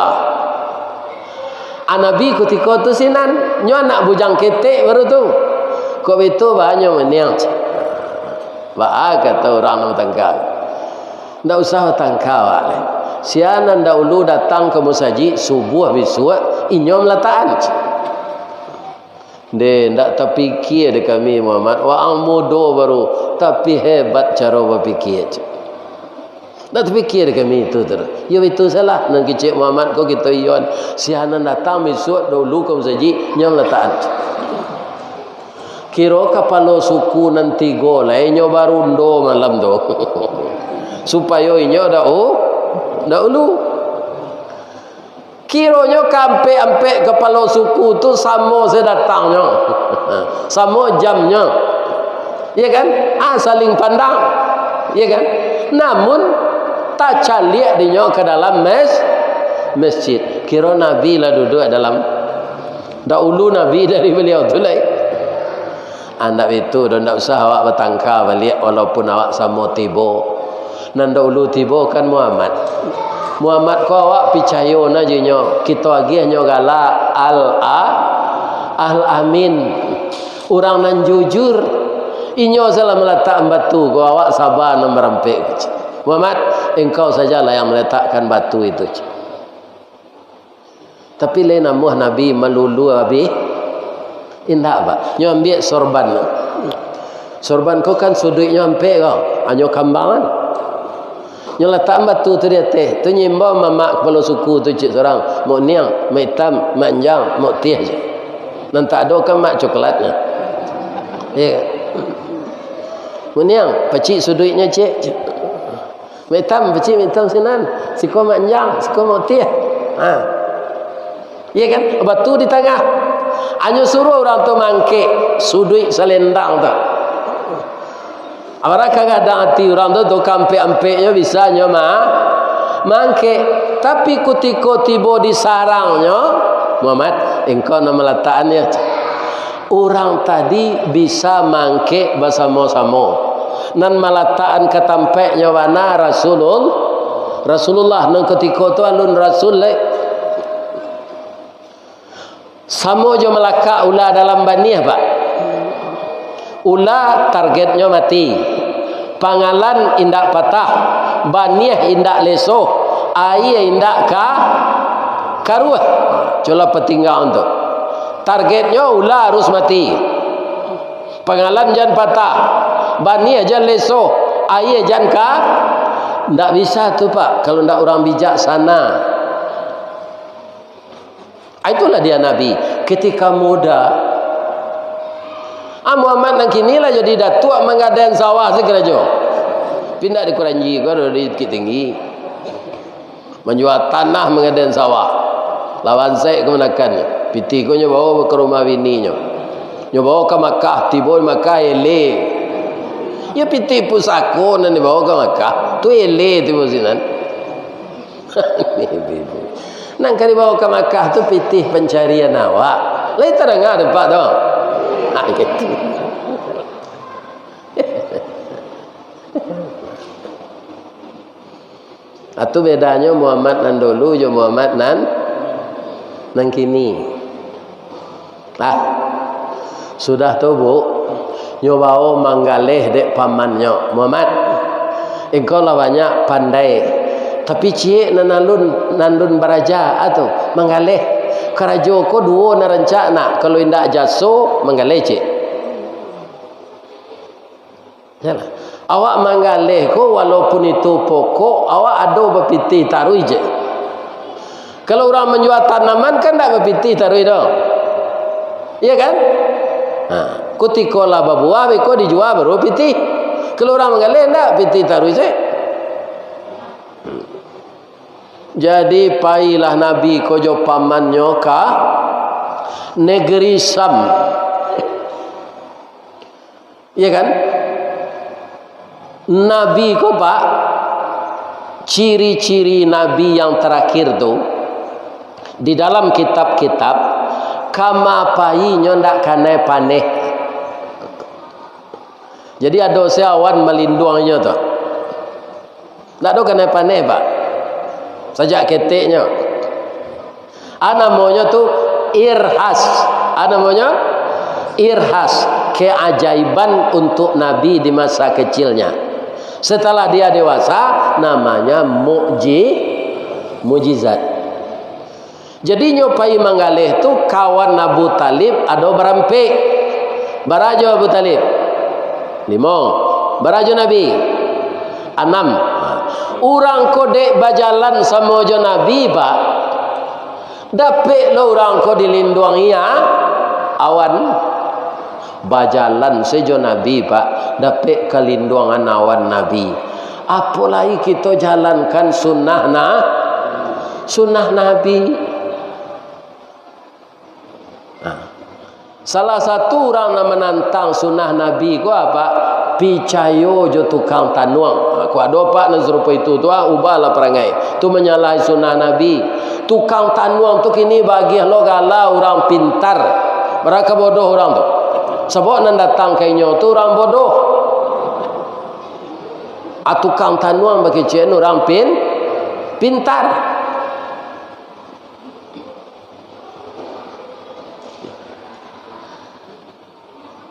Ah, Nabi kutiko tu sinan, nyo anak bujang ketek baru tu. Kok baitu, baa nyo maniang. Baa kato urang nan batangka. Ndak usah batangka awak lai. Sia nan dahulu datang ka musajik subuah bisuak, inyo malatakan. Deh, ndak tapikia dek kami, Muhammad. Waang mudo baru, tapi hebat caro bapikia. Ndak tapikia dek kami itu, tu. Yo, itu salah. Nan kecek Muhammad ko kito iyoan. Sia nan datang bisuak dahulu ka musajik, nyo malatakan. Kiro kapalo suku nan tigo lai nyo barundo malam tu. Supayo inyo dak u-, dak ulu. Kironyo kaampek-ampek kapalo suku tu samo se datangnyo. Samo jamnyo. Iya kan? Ah, saling pandang. Iya kan? Namun, tacaliak dinyo ka dalam mes-, masjid. Kiro Nabi lah duduak dalam Dahulu Nabi dari baliau tu lai. Ah, ndak baitu doh, ndak usah awak batangka baliak, walaupun awak samo tibo. Nan dahulu tibo kan Muhammad. Muhammad ko awak picayo na jo inyo. Kito agiah nyo gala Al-A-, Al-Amin. Urang nan jujur. Inyo salah malatakan batu ko, awak saba nan marampek. Muhammad, engkau sajalah yang meletakkan batu itu. Tapi lai namuah Nabi malulu abih? Indak, Pak. Nyo ambiak sorban. Sorban ko kan suduiknyo ampek ko, hanyo kambangan. Nyo latak batu tu di ateh, tu nyo imbau mamak kapalo suku tu cik surang, mak niang, mak itam, mak anjang, mak tiah cik. Nan tak ado kan mak coklatnyo. Iya. Mak niang, pacik suduiknyo cik. Mak itam, pacik mak itam sinan. Siko mak anjang, siko mak tiah. Ha. Iya kan? Batu di tangah. Hanyo suruah urang tu mangkek suduik salendang tu. Amarah ka gadang ati urang tu, tu kaampek-ampeknyo bisa nyo ma-, mangkek. Tapi kutiko tibo di sarangnyo, Muhammad, engkau nan malatakan yo. Urang tadi bisa mangkek basamo-samo. Nan malatakan ka tampeknyo bana Rasulul-, Rasulullah. Nan kutiko tu alun Rasul lai. Samo jo malakak ula dalam baniah, Pak. Ula targetnyo mati. Pangalan indak patah, baniah indak lesoh, aia indak ka-, karuah. Colah patinggaan tu. Targetnyo ula harus mati. Pangalan jan patah, baniah jan lesoh, aia jan ka-, ndak bisa tu, Pak, kalau ndak urang bijaksana. Ah, itulah dia Nabi, ketika muda. Ah, Muhammad nan kini lah jadi datuak manggadaian sawah se karajo. Pindah di Kuranji ko, di Bukittinggi. Manjua tanah manggadaian sawah. Lawan saik kamanakan. Pitih ko nyo bawa ka rumah bininyo. Nyo bawa ka Makkah, tibo di Makkah ele. Yo pitih pusako nan dibawa ka Makkah. Tu ele tibo sinan. Nan ka dibawa ka Makkah tu pitih pancarian awak. Lai tadanga dek Pak tu? Ha, gitu. Atu bedanyo Muhammad nan dulu jo Muhammad nan, nan kini. Ah, sudah tu, Bu, nyo bawo manggaleh dek pamannyo, "Muhammad, engkau lah banyak pandai, tapi ciek nan alun, nan alun baraja, ah, tu, manggaleh. Karajo ko duo nan rancak nak, kalau indak jaso, manggaleh ciek." Yalah. Awak manggaleh ko, walaupun itu pokok, awak ado bapitih taruih je. Kalau urang manjua tanaman, kan ndak bapitih taruih doh. Iya kan? Ha, kutiko lah babuah, beko dijua baru pitih. Kalau urang manggaleh, ndak, pitih taruih je. Jadi, pailah Nabi ko jo pamannyo ka negeri Syam. Iya kan? Nabi ko, Pak, ciri-ciri Nabi yang terakhir tu, di dalam kitab-kitab, kama painyo ndak kanai paneh. Jadi ado se awan malinduang inyo tu. Ndak ado kanai paneh, Pak. Sajak keteknyo. A namonyo tu irhas. A namonyo irhas, keajaiban untuk Nabi di masa kecilnya. Setelah dia dewasa, namanya mukji-, mukjizat. Jadi nyo pai manggaleh tu kawan Abu Talib ado barampek. Barajo Abu Talib? Limo. Barajo Nabi? Anam. Urang ko dek bajalan samo jo Nabi, Pak. Dapek lo urang ko dilinduangi a-, awan. Bajalan se jo Nabi, Pak, dapek kalinduangan awan Nabi. Apo lai kito jalankan sunnah na-, sunnah Nabi. Nah, salah satu urang nan manantang sunnah Nabi ko apo? Picayo jo tukang tanuang. Nah, kok ado, Pak, nan sarupo itu tu, ah, ubahlah parangai. Tu manyalahi sunnah Nabi. Tukang tanuang tu kini baagiah lo gala urang pintar. Bara ka bodoh urang tu. Sabab nan datang ka inyo tu urang bodoh. A tukang tanuang bakecek urang pin-, pintar.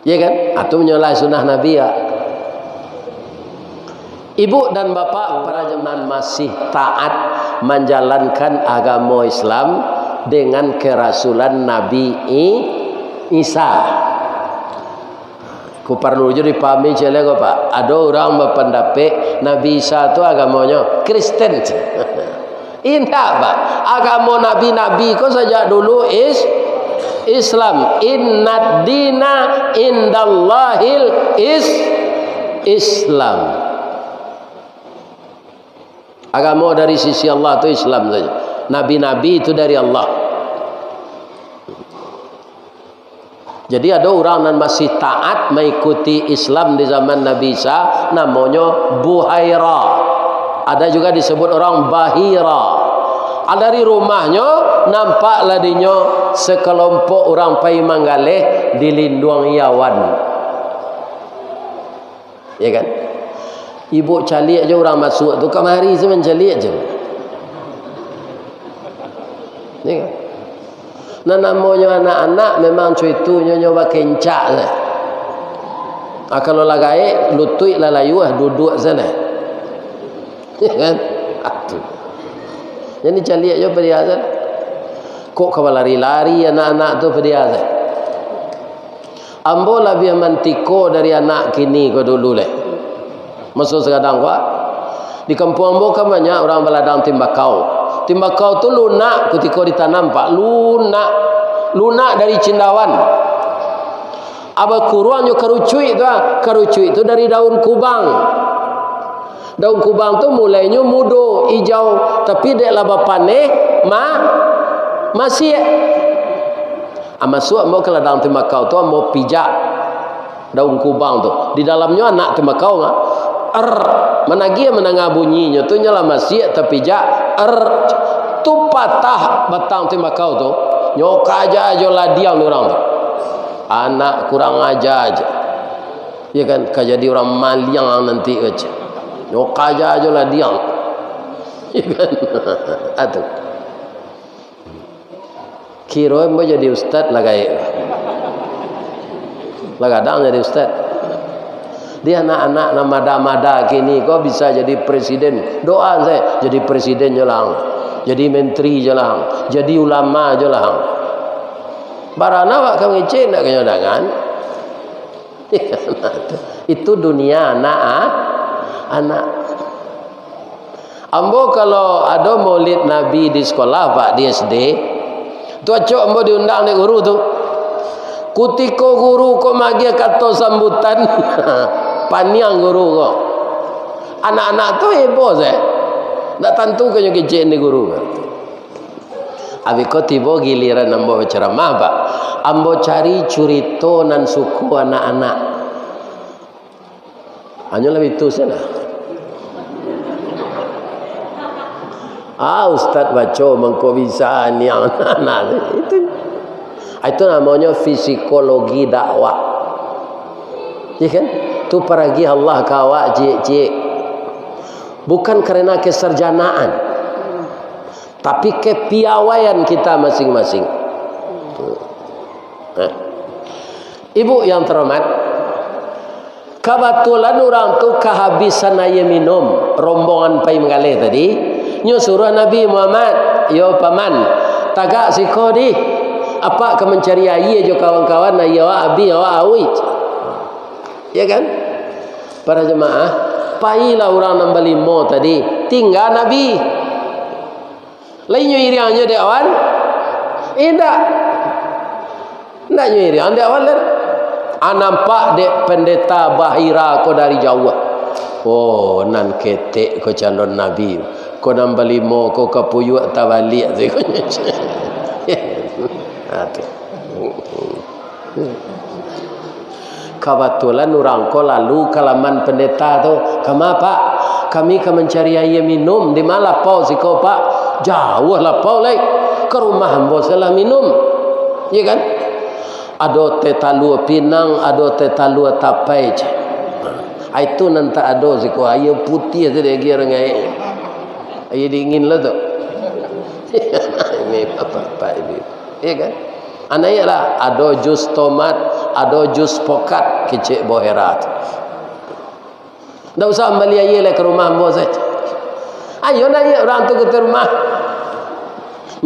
Iya kan? A tu manyalahi sunnah Nabi, ya. Ibu dan bapak, para jamaah masih taat manjalankan agamo Islam dengan kerasulan Nabi I-, Isa. Ko paralu juo dipahami ciek lai ko, Pak. Ado urang bapandapek Nabi Isa tu agamonyo Kristen. Indak, Pak. Agamo nabi-nabi ko sajak dulu is-, Islam. Innad dina indallahil is-, Islam. Agamo dari sisi Allah tu Islam sajo. Nabi-nabi itu dari Allah. Jadi, ado urang nan masih taat maikuti Islam di zaman Nabi Isa, namonyo Buhaira. Ada juga disebut orang Bahira. Ah, dari rumahnyo, nampak lah dinyo sakalompok urang pai manggaleh dilinduangi awan. Ya kan? Ibo caliak jo urang masuak tu, kamari se mancaliak jo. Ya kan? Nan namonyo anak-anak memang cuitunyo nyo bakencak se. Ah, kalau lah gaek, lutuik lah layuah, duduak se lah. Ya kan? Atuh. Jadi caliak jo padia se. Kok ka balari-lari anak-anak tu padia se. Ambo labiah mantiko dari anak kini ko dulu lai. Maso sagadang ko, di kampuang ambo kan banyak urang baladang timbakau. Timbakau tu lunak kutiko ditanam, Pak. Lunak. Lunak dari cindawan. A bakuruang jo karucuik tu, ah. Karucuik tu dari daun kubang. Daun kubang tu mulainyo mudo, ijau, tapi dek lah bapaneh, ma-, masiak. Ah, masuak ambo ka ladang timbakau tu, ambo pijak daun kubang tu. Di dalamnyo anak timbakau, ah. Er, managiah mandanga bunyinyo tu, nyo lah masiak tapijak, er, tu patah batang timbakau tu. Nyo kaja jo ladiang dek urang tu. Anak kurang aja aja. Ya kan, ka jadi urang maliang nanti, kecek. Nyo kaja jo ladiang. Ya kan? Atuh. Kiro ambo jadi ustad lah gaek. Lah gadang jadi ustad. Di anak-anak nan mada-mada kini ko bisa jadi presiden. Doa sajo, jadi presiden jo lah ang. Jadi menteri jo lah ang. Jadi ulama jo lah ang. Barana awak ka mangecek, ndak kanyo dangan. Itu dunia anak, ah, anak. Ambo kalau ado maulid Nabi di sekolah, Pak, di S D, tu acok ambo diundang dek guru tu. Kutiko guru ko magiah kato sambutan, paniang guru ko. Anak-anak tu heboh sajo. Ndak tantu kanyo kecek ni guru ko. Abih ko tibo giliran ambo bacaramah, Pak. Ambo cari curito nan suko anak-anak. Hanyo lah itu sajo lah. Ah, ustad baco mangko bisa niang anak-anak. Itu. Ah, itu namonyo psikologi dakwah. Ya kan? Tu paragiah Allah ka awak ciek-ciek. Bukan karena kesarjanaan, tapi kepiawaian kita masing-masing. Nah. Ibu yang terhormat, kabatulan urang tu kahabisan aia minum, rombongan pai manggaleh tadi, nyo suruah Nabi Muhammad, "Yo Paman, tagak siko dih, apak ka mancari aia jo kawan-kawan, aia awak abih, awak auih." Ya kan? Para jemaah, pailah urang nan balimo tadi, tingga Nabi. Lai nyo iriangnyo dek awan? Indak. Indak nyo iriang dek awan lai. Ah, nampak dek Pendeta Bahira ko dari jauah. Oh, nan ketek ko calon nabi. Ko nan balimo ko kapuyuak tabaliak tu. Ah, tu. Kabatulan urang ko lalu ka laman pendeta tu, "Kama, Pak? Kami ka mancari aia minum, di ma lapau siko, Pak?" "Jauah lapau lai, ka rumah ambo salah minum." Iya kan? Ado teh talua pinang, ado teh talua tapai, ceh. Ah, itu nan tak ado siko, aia putiah tu diagiah urang gaek. Aia dingin lah tu. Ini bapak-bapak ini. Iya kan? Ah, naiaklah, ado jus tomat, ado jus pokat, kecek Bahira tu. Ndak usah mambali aia lai ka rumah ambo sajo. Ayo naiak urang tu ka rumah.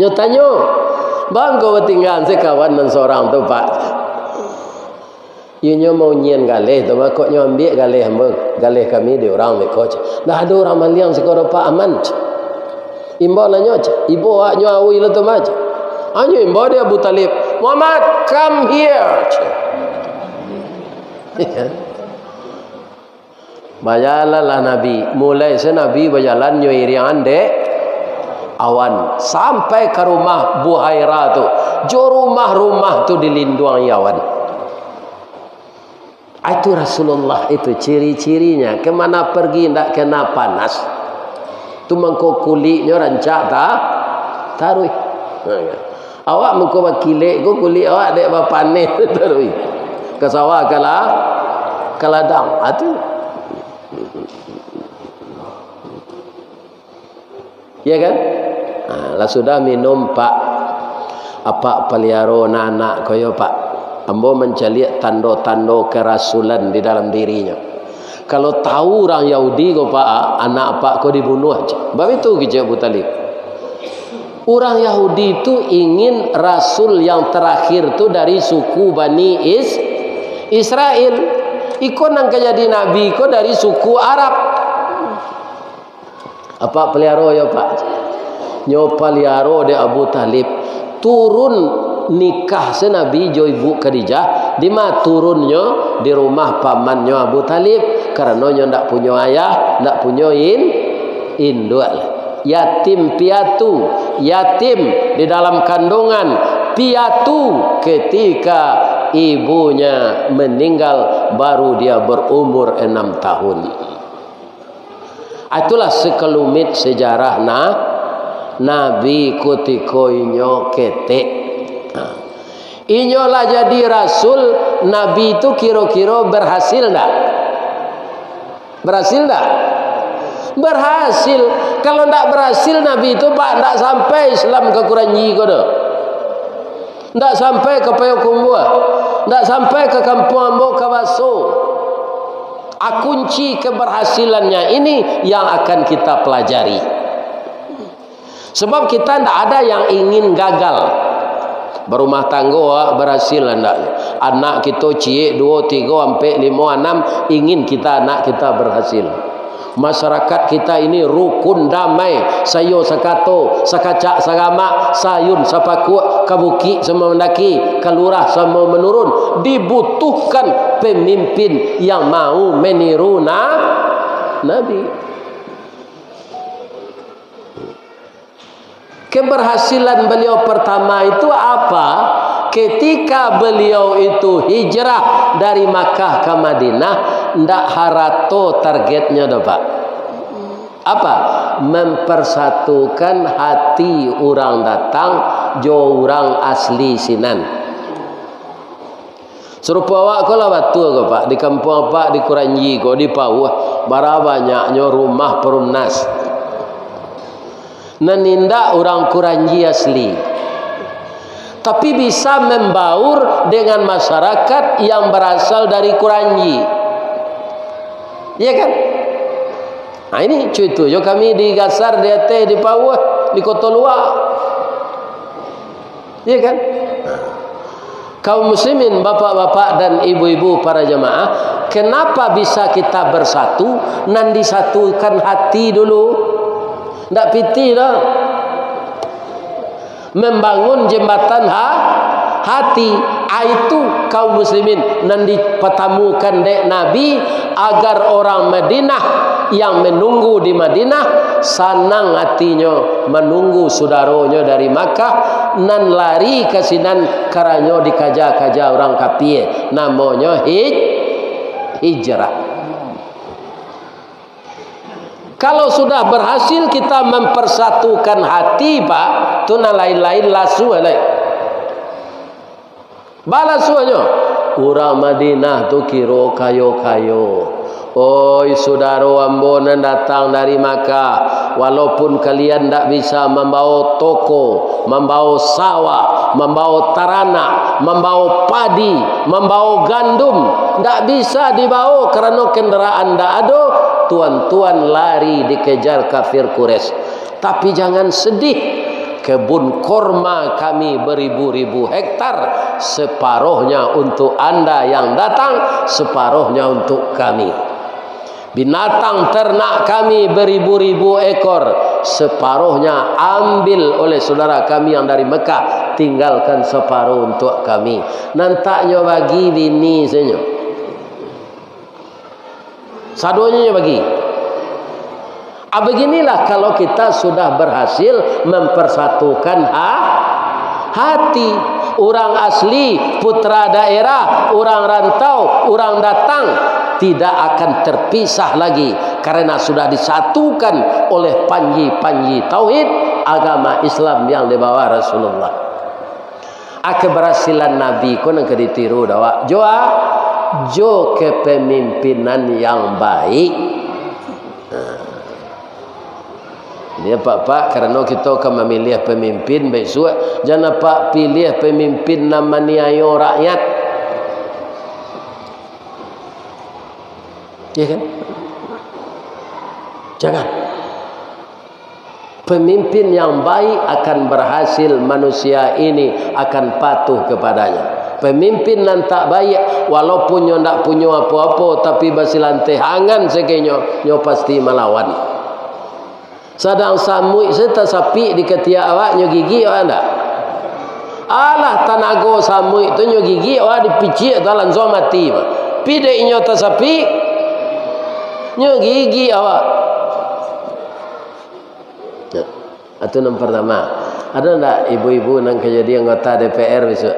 Nyo tanyo, "Baa ko batinggaan sakawan nan sorang tu, Pak?" "Iyo nyo maunyian galeh tu, mako nyo ambiak galeh ambo, galeh kami di urang beko," ceh. "Ndak ado urang maliang siko doh, Pak, aman," ceh. Imbau lah nyo, ceh. "Ibo awak nyo auih lo tu mah," ceh. Anyo imbau di Abu Talib, "Muhammad, come here," ceh. Bajalanlah Nabi. Mulai se Nabi bajalan nyo iriangan dek awan, sampai ka rumah Buhaira tu. Jo rumah-rumah tu dilinduangi awan. Itu Rasulullah itu ciri-cirinya. Kemana pergi ndak kena panas. Tu mangko kuliknyo rancak ta-, taruih. Ha, ya. Awak mangko bakilek ko kulik awak dek bapaneh taruih. Ka sawah ka la-, ka ladang. Ha, tu. Ya kan? Ha, lah sudah minum, Pak. Apak paliaro anak-anak ko yo, Pak. Ambo mancaliak tando-tando kerasulan di dalam dirinyo. Kalau tahu urang Yahudi ko, Pak, anak apak ko dibunuah, ceh. Baitu kecek Abu Talib. Urang Yahudi tu ingin rasul yang terakhir tu dari suku Bani Is-, Israel. Iko nan ka jadi nabi ko dari suku Arab. Apak paliaro yo, Pak. Nyo paliaro dek Abu Talib. Turun nikah se Nabi jo Ibu Khadijah, di ma turunnyo? Di rumah pamannyo Abu Talib, karano nyo ndak punyo ayah, ndak punyo in-, induak. Yatim piatu, yatim di dalam kandungan, piatu ketika ibunya meninggal, baru dia berumur enam tahun. Itulah sekelumit sejarah na-, Nabi kutiko inyo ketek. Nah, inyo lah jadi rasul, Nabi tu kiro-kiro berhasil ndak? Berhasil ndak? Berhasil. Kalau ndak berhasil Nabi tu, Pak, ndak sampai Islam ka Kuranji ko doh. Ndak sampai ka Payokumbuah, ndak sampai ka kampuang ambo ka Baso. A, kunci keberhasilannya ini yang akan kita pelajari. Sebab kita ndak ada yang ingin gagal. Berumah tanggo, awak berhasil ndak? Anak kito ciek, duo, tigo, ampek, limo, anam, ingin kita, anak kita berhasil. Masyarakat kita ini rukun, damai, saiyo sakato, sakacak saramak, saayun sapakuak, ka bukik samo mandaki, ka lurah samo manurun. Dibutuhkan pemimpin yang mau meniru na-, Nabi. Keberhasilan beliau pertama itu apa? Ketika beliau itu hijrah dari Makkah ka Madinah, ndak harato targetnyo doh, Pak. Apa? Mempersatukan hati urang datang jo urang asli sinan. Sarupo awak ko lah batua ko, Pak, di kampuang Apak di Kuranji ko, di Pauh, bara banyaknyo rumah perumnas. Nan indak urang Kuranji asli, tapi bisa membaur dengan masyarakat yang berasal dari Kuranji. Iya kan? Nah, ini cuitu jo kami di Gasar, di Ateh, di Pauh, di Koto Luak. Iya kan? Kaum muslimin, bapak-bapak dan ibu-ibu para jamaah, kenapa bisa kita bersatu? Nan disatukan hati dulu. Ndak pitih doh. Membangun jembatan ha-, hati. Ah, itu kaum muslimin nan dipatamukan dek Nabi, agar orang Madinah yang menunggu di Madinah sanang atinyo manunggu sudaronyo dari Makkah nan lari ka sinan karanyo dikaja-kaja urang kapie. Namonyo hij-, hijrah. Kalau sudah berhasil kita mempersatukan hati, Pak, tu nan lain-lain lasuah lai. Balasuahnyo, urang Madinah tu kiro kayo-kayo. Oi, sudaro ambo nan datang dari Makkah, walaupun kalian ndak bisa mambawo toko, mambawo sawah, mambawo taranak, mambawo padi, mambawo gandum, ndak bisa dibawo karano kendaraan ndak ado, tuan-tuan lari dikejar kafir Quraisy. Tapi jangan sedih, kebun korma kami beribu-ribu hektar, separohnya untuk anda yang datang, separohnya untuk kami. Binatang ternak kami beribu-ribu ekor, separohnya ambil oleh saudara kami yang dari Mekah, tinggalkan separoh untuk kami. Nan tak nyo bagi bini sajo. Sadonyo nyo bagi. Ah, beginilah kalau kita sudah berhasil mempersatukan ha-, hati. Urang asli, putra daerah, urang rantau, urang datang, tidak akan terpisah lagi karena sudah disatukan oleh panji-panji tauhid agama Islam yang dibawa Rasulullah. Ah, keberhasilan Nabi ko nan ka ditiru dek awak. Jo a? Jo kepemimpinan yang baik. Nah. Jadi, Pak-pak, karano kito ka mamiliah pamimpin bisuak, jan Apak piliah pamimpin nan maniayo rakyat. Iya kan? Jangan. Pemimpin yang baik akan berhasil, manusia ini akan patuh kepadanya. Pemimpin nan tak baik, walaupun nyo ndak punyo apo-apo, tapi basilanteh angan sakenyo, nyo pasti malawan. Sadang samuik se tasapik di katiak awak, nyo gigik awak ndak? Alah, tanago samuik tu nyo gigik awak, dipiciak tu lansuang mati. Pi dek inyo tasapik, nyo gigik awak. Nah, itu nan pertama. Ada ndak ibu-ibu nan ka jadi anggota D P R besok?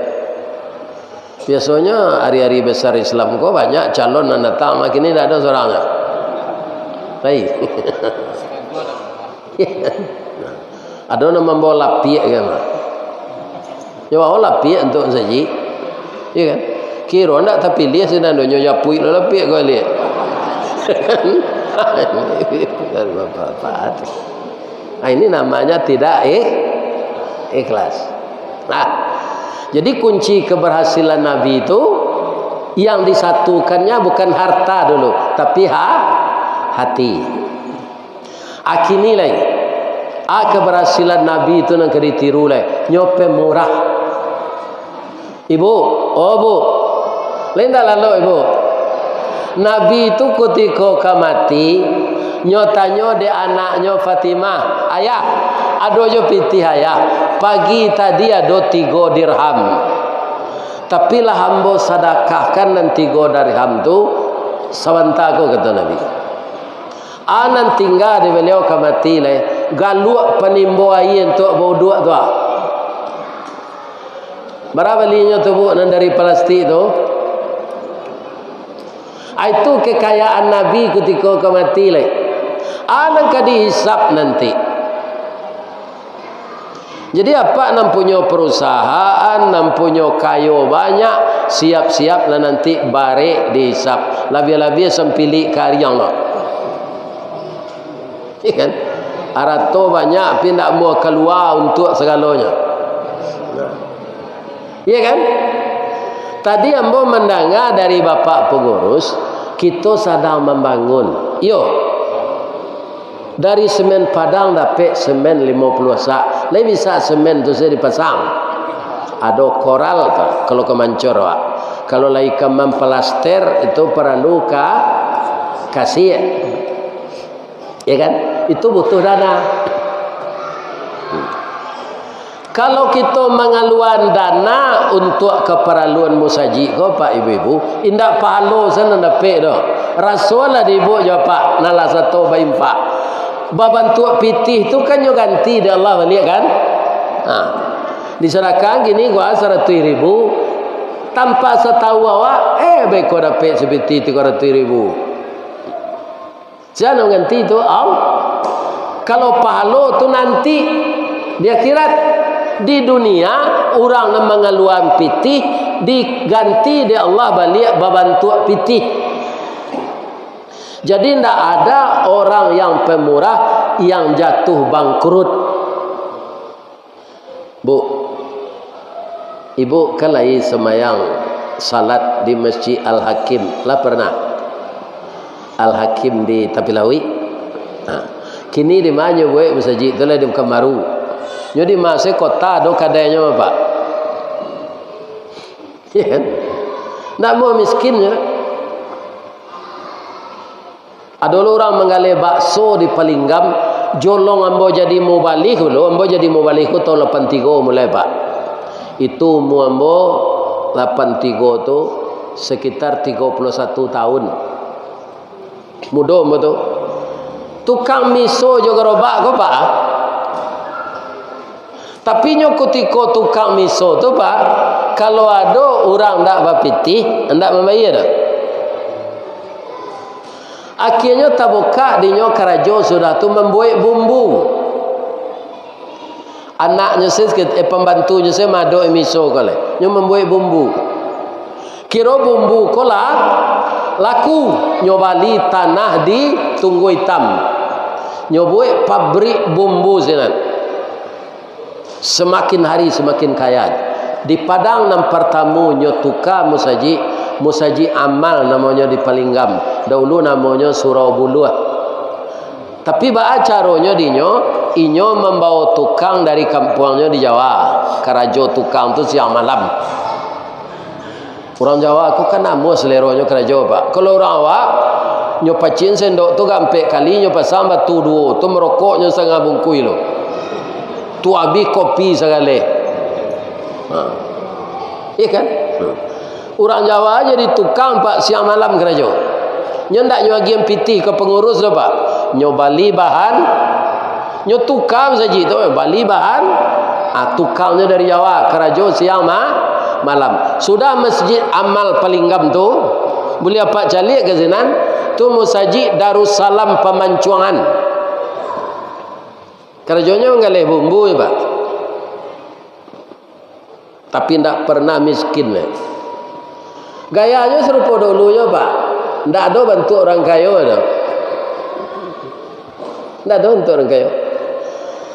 Biasonyo hari-hari besar Islam ko banyak calon nan datang, makin ni ndak ada surang. Baik. Ada nan mambawa lapiak kan? Nyo bawa lapiak untuak sajik. Iya kan? Kiro ndak tapiliah sinan tu, nyo japuik lo lapiak ko liak. Bapak-bapak tu. Ah, ini namanya tidak ikh-, ikhlas. Nah, jadi kunci keberhasilan Nabi itu yang disatukannya bukan harta dulu, tapi ha-, hati. Ah, kini lai, ah, keberhasilan Nabi itu nan ka ditiru lai, nyo pemurah. Ibu, oh, Bu, lai ndak lalok, Ibu? Nabi tu kutiko ka mati, nyo tanyo dek anaknyo Fatimah, "Ayah, ado jo pitih Ayah? Pagi tadi ado tigo dirham. Tapi lah ambo sadakahkan nan tigo dirham tu sabanta ko," kato Nabi. Ah, nan tingga di baliau ka mati lai, galuak panimbo aia untuak bauduak tu, ah. Bara balinyo tu, Bu, nan dari plastik tu? Ah, itu kekayaan Nabi kutiko ka mati lai. Ah, nan ka dihisab nanti. Jadi, apak nan punyo perusahaan, nan punyo kayo banyak, siap-siap lah nanti barek dihisap. Labiah-labiah sampilik kariang lah. Iya kan? Arato banyak, tapi ndak mau kalua untuak sagalonyo. Iya kan? Tadi ambo mandanga dari Bapak Pangurus, kito sadang mambangun. Iyo. Dari semen Padang dapek semen limo puluah sak. Lai bisa semen tu sajo dipasang. Ado koral tu, kalau ka mancor, Pak. Kalau lai ka mampalaster, itu paralu ka kasih. Ya kan? Itu butuh dana. Kalau kito mangaluan dana untuak kaparaluan musajik ko, Pak, Ibu-ibu, indak pahalo sajo nan dapek doh. Rasolah di ibu jo apak, nan lah sato bainfak. Babantuak pitih tu kan nyo ganti dek Allah baliak kan? Ha. Disadakahkan kini ko saratuih ribu, tanpa satau awak, eh, beko dapek sapitih tigo ratuih ribu. Sia nan ganti tu, Allah. Kalau pahalo tu nanti di akhirat. Di dunia, urang nan mangaluan pitih diganti dek Allah baliak babantuak pitih. Jadi, ndak ada orang yang pemurah yang jatuh bangkrut. Bu, ibu kan lai sambayang salat di Masjid Al-Hakim. Lah pernah? Al-Hakim di Tapi Lauik. Nah, kini di ma nyo buek masajik tu lah di Pekanbaru. Nyo di ma se kota ado kadainyo, Pak? Iya kan? Ndak mau miskin nyo. Ado lo urang manggaleh bakso di Palinggam, jolong ambo jadi mubalih dulu, ambo jadi mubalih ko taun lapan tigo mulai, Pak. Itu umua ambo lapan tigo tu, sekitar tigo puluah satu taun. Mudo ambo tu. Tukang miso jo garobak ko, Pak, ah. Tapi nyo kutiko tukang miso tu, Pak, kalau ado urang ndak bapitih, ndak mambayia doh. Akhianyo tabukak dinyo karajo sudah tu mambuek bumbu. Anaknyo se, eh, pambantunyo se madok miso ko lai. Nyo mambuek bumbu. Kiro bumbu ko lah laku, nyo bali tanah di Tunggua Itam. Nyo buek pabrik bumbu sinan. Samakin hari samakin kaya. Di Padang nan partamo nyo tuka musajik, Musajik Amal namonyo di Palinggam. Daulu namonyo Surau Buluah. Tapi baa caronyo dinyo, inyo mambawo tukang dari kampuangnyo di Jawa. Karajo tukang tu siang malam. Urang Jawa ko kan namuah saleronyo karajo, Pak. Kalau urang awak, nyo pacian sendok tu ampek kali, nyo pasang batu duo, tu marokoknyo satangah bungkuih lo. Tu abih kopi sagaleh. Ha. Iya kan? Hmm. Urang Jawa jadi tukang, Pak, siang malam karajo. Nyo ndak nyo agiah pitih ka pangurus doh, Pak. Nyo bali bahan, nyo tuka musajik tu, bali bahan, ah, tukangnyo dari Jawa, karajo siang ma-, malam. Sudah Masjid Amal Palinggam tu, buliah apak caliak ka sinan, tu Musajik Darussalam Pamancuangan. Karajonyo manggaleh bumbu, Pak. Tapi ndak pernah miskin, eh. Gayanyo sarupo dulunyo, Pak. Ndak ado bantuak urang kayo tu. Ndak ado bantuak urang kayo.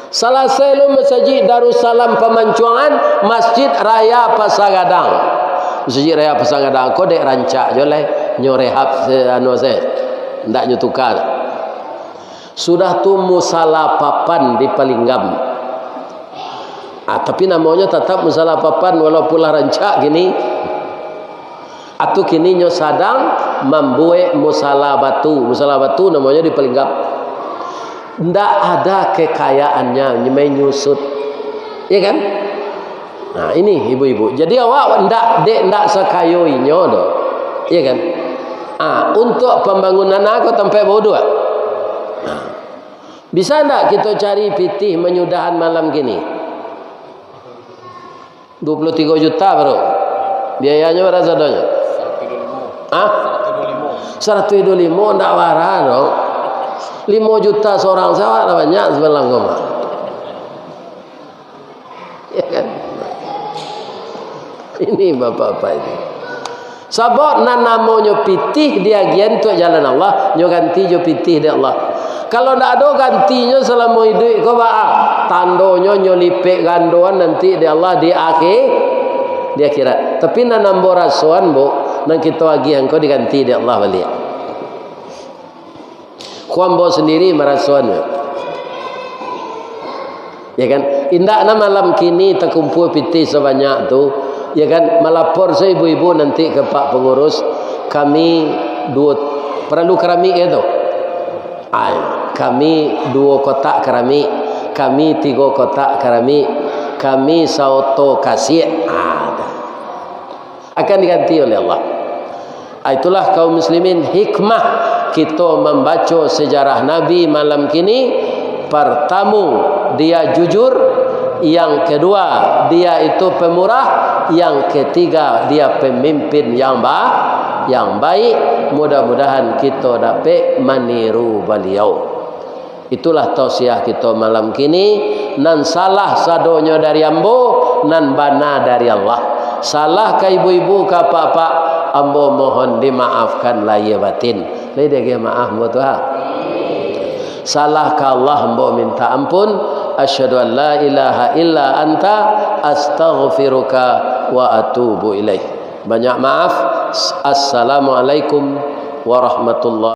Salasai lo Masajik Darussalam Pamancuangan, Masjid Raya Pasar Gadang. Masajik Raya Pasar Gadang ko dek rancak jo lai, nyo rehab se-, anu se. Ndak nyo tuka. Sudah tu Musala Papan di Palinggam. Ah, tapi namonyo tatap Musala Papan, walaupun lah rancak kini. Atu kini nyo sadang mambuek musala batu. Musala batu namonyo di Palinggam. Ndak ada kekayaannyo, menyusut. Iya kan? Nah, ini ibu-ibu. Jadi awak ndak, dek ndak sakayo inyo doh. Iya kan? Ah, untuak pambangunan ako tampek bauduak. Nah. Bisa ndak kito cari pitih manyudahan malam kini? Dua puluh tigo juta baru. Biayanyo bara sadonyo? Hah? Saratuih duo limo ndak bara doh. Limo juta sorang sawa lah banyak samalam ko mah. Ini bapak-bapak ini. Sabab nan namonyo pitih diagiahan untuak jalan Allah, nyo ganti jo pitih dek Allah. Kalau ndak ado gantinyo salamo iduik ko, baa? Tandonyo nyo lipek gandoan nanti dek Allah di akhir, di akhirat. Tapi nan ambo rasoan, Bu, nan kito agiahan ko diganti dek Allah baliak. Ko ambo sandiri marasoan. Ya kan? Indak nah malam kini takumpua pitih sabanyak tu, ya kan? Malapor se ibu-ibu nanti ka pak pangurus, kami duo, paralu karamik ka tu? Ai, kami duo kotak karamik, kami tigo kotak karamik, kami saoto kasiak. Ah, dah. Akan diganti oleh Allah. Ah, itulah kaum muslimin, hikmah kito mambaco sejarah Nabi malam kini. Partamo, dia jujur. Yang kedua, dia itu pemurah. Yang ketiga, dia pemimpin yang ba-, yang baik. Mudah-mudahan kito dapek maniru baliau. Itulah tausiah kito malam kini. Nan salah sadonyo dari ambo, nan bana dari Allah. Salah ka ibu-ibu, ka apak-apak, ambo mohon dimaafkan lahia batin. Lai diagiah maaf ambo tu, ha? Salah ka Allah, ambo minta ampun. Asyhadu an la ilaha illa anta, astaghfiruka wa atubu ilaik. Banyak maaf. Assalamualaikum warahmatullahi